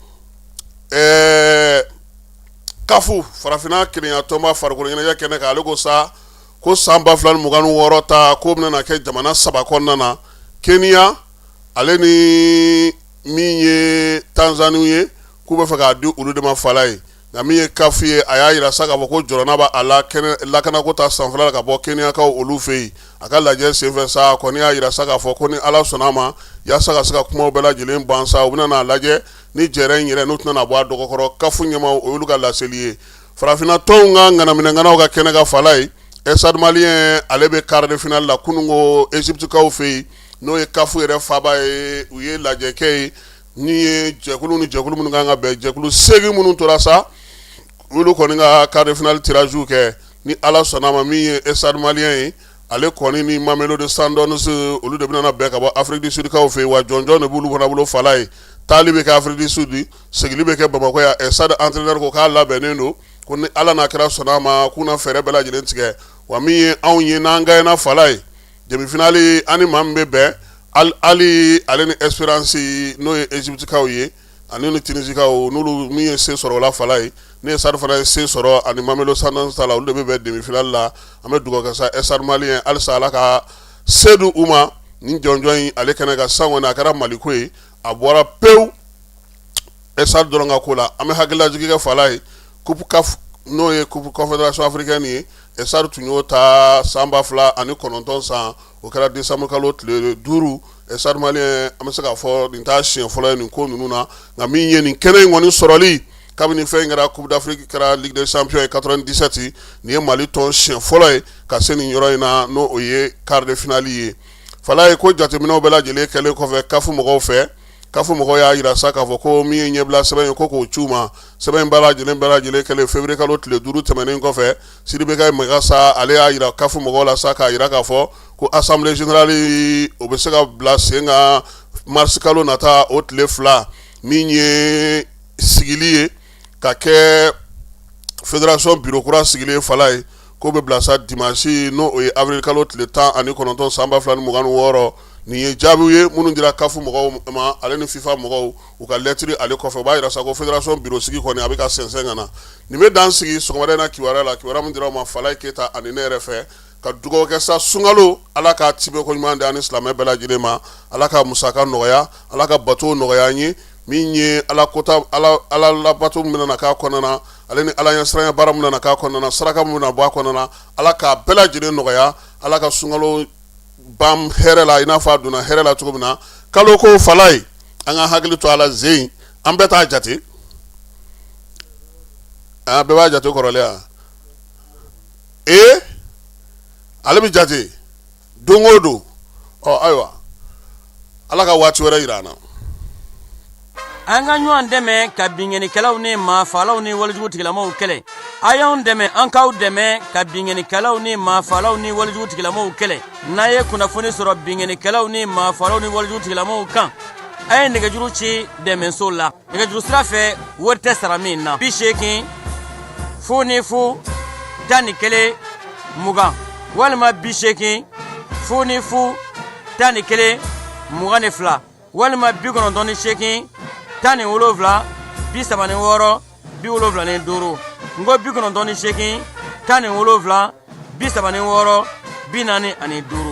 CAF, farafinna kelenya tɔnba farikolo ɲɛnajɛ kɛnɛ kan, ale ko sa ko san 2026 ta k'o bɛna kɛ jamana saba kɔnɔna na, Kenya ale ni min ye Tanzanie ye, k'u bɛ fɛ k'a di olu de ma, fala ye. Nka min ye CAF ye, a y'a jira sa k'a fɔ ko jɔrɔna b'a la kɛnɛ lakanako ta sanfɛla la ka bɔ Kenyakaw olu fɛ yen. A ka lajɛ senfɛ sa, a kɔni y'a jira sa k'a fɔ ko ni Ala sɔnna a ma, yaasa ka se ka kumaw bɛɛ lajɛlen ban sa, u bɛna n'a lajɛ ni jɛrɛ in yɛrɛ n'u tɛna bɔ a dɔgɔkɔrɔ. CAF ɲɛmaaw, o y'olu ka laseli ye. Farafinna tɔnw ka ŋanaminɛŋanaw ka kɛnɛ kan, fala ye, Stade Malien ale bɛ quart de finale la kununko Égyptekaw fɛ yen, n'o ye CAF yɛrɛ faaba ye. U ye lajɛ kɛ yen ni ye jɛkulu ni jɛkulu minnu kan ka bɛn, jɛkulu 8 minnu tora sa, olu kɔni ka quart de finale tirage kɛ. Ni Ala sɔnna a ma, min ye Stade Malien ye, ale kɔni ni Mamelodi Sundowns, olu de bɛna bɛn ka bɔ Afrique du Sud kaw fɛ yen. Wa jɔnjɔn de b'olu fana bolo, fala ye. Taali bɛ kɛ Afrique du Sud, seginni bɛ kɛ Bamakɔ yan. Stade entraîneur ko k'a labɛnnen don, ko ni Ala n'a kira sɔnna a ma, k'u na fɛɛrɛ bɛɛ lajɛlen tigɛ. Wa min ye anw ye n'an gagné, fala ye, demi-finale ani maa min bɛ bɛn, Al Ahly ale ni Espérance, n'o ye Égyptekaw ye, ani ni Tunisikaw, n'olu min ye se sɔrɔ o la, fala ye, ne ye Stade fana ye se sɔrɔ ani Mamelodi Sundowns ta la, olu de bɛ bɛn demi-finale la. An bɛ dugawu kɛ sa Stade Malien halisa, Ala ka se di u ma nin jɔnjɔn in ale kɛnɛ kan. Sisan kɔni a kɛra Maliko ye, a bɔra pewu Stade dɔrɔn ka ko la. An bɛ hakililajigin kɛ, fala ye, coupe CAF, n'o ye coupe confédération africaine ye, Stade tun y'o ta san 2009 san, o kɛra décembre kalo tile 5. Stade Malien, an bɛ se k'a fɔ nin t'a siɲɛ fɔlɔ ye nin ko ninnu na. Nka min ye nin kɛnɛ in kɔni sɔrɔli, kabini fɛn in kɛra coupe d'Afrique, kɛra Ligue des champions ye 97, nin ye Mali tɔn siɲɛ fɔlɔ ye ka se nin yɔrɔ in na, n'o o ye quart de finale ye, fala ye. Ko jateminɛw bɛɛ lajɛlen kɛlen kɔfɛ CAF mɔgɔw fɛ, CAF mɔgɔw y'a jira sa k'a fɔ ko min ye ɲɛbila sɛbɛn ye ko k'o ci u ma. Sɛbɛn in bɛɛ lajɛlen kɛlen février kalo tile 5 tɛmɛnen kɔfɛ, Sidibe Kayi Mayiga sa, ale y'a jira CAF mɔgɔw la sa, k'a jira k'a fɔ ko assemblée générale o bɛ se ka bila sen kan mars kalo nata o tile 2, min ye sigili ye ka kɛ fédération bureau kura sigilen fala ye, k'o bɛ bila sa dimanche, n'o o ye avril kalo tile 19 san 2026. Nin ye jaabiw ye minnu dira CAF mɔgɔw ma ale ni FIFA mɔgɔw u ka lɛtiri ale kɔfɛ. O b'a jira sa ko fédération bureau sigi kɔni a bɛ ka sɛnsɛn ka na. Nin bɛ dan sigi sɔgɔmada in na kibaruya la, kibaruya min dira aw ma Falaye Keyita ani ne yɛrɛ fɛ. Ka dugawu kɛ sa, sunkalo Ala ka tibɛ ko ɲuman di an ni silamɛ bɛɛ lajɛlen ma. Ala ka musaka nɔgɔya, Ala ka bato nɔgɔya an ye. Min ye Ala kota, Ala labato min bɛna k'a kɔnɔna na, ale ni Ala ɲɛsiranya baara min bɛna k'a kɔnɔna na, saraka min bɛna bɔ a kɔnɔna na, Ala k'a bɛɛ lajɛlen nɔgɔya. Ala ka sunkalo ban hɛrɛ la i n'a fɔ a donna hɛrɛ la cogo min na. Kalo ko Falaye, an ka hakili to a la zen, an bɛɛ t'a jate, an bɛɛ b'a jate kɔrɔlen yan. Ee, ale bɛ jate don o don. Ɔ ayiwa, Ala ka waati wɛrɛ jira an na. An ka ɲɔgɔn dɛmɛ ka binkannikɛlaw ni maafalaw ni walejugu tigilamaw kɛlɛ. A y'anw dɛmɛ, an k'aw dɛmɛ ka binkannikɛlaw ni maafalaw ni walejugu tigilamaw kɛlɛ. N'a ye kunnafoni sɔrɔ binkannikɛlaw ni maafalaw ni walejugu tigilamaw kan, a ye nɛgɛjuru ci dɛmɛso la nɛgɛjuru sira fɛ, wari tɛ sara min na: 80 00 11 20 walima 80 00 11 22 walima 98 17 36 75. N ko 98 17 36 45.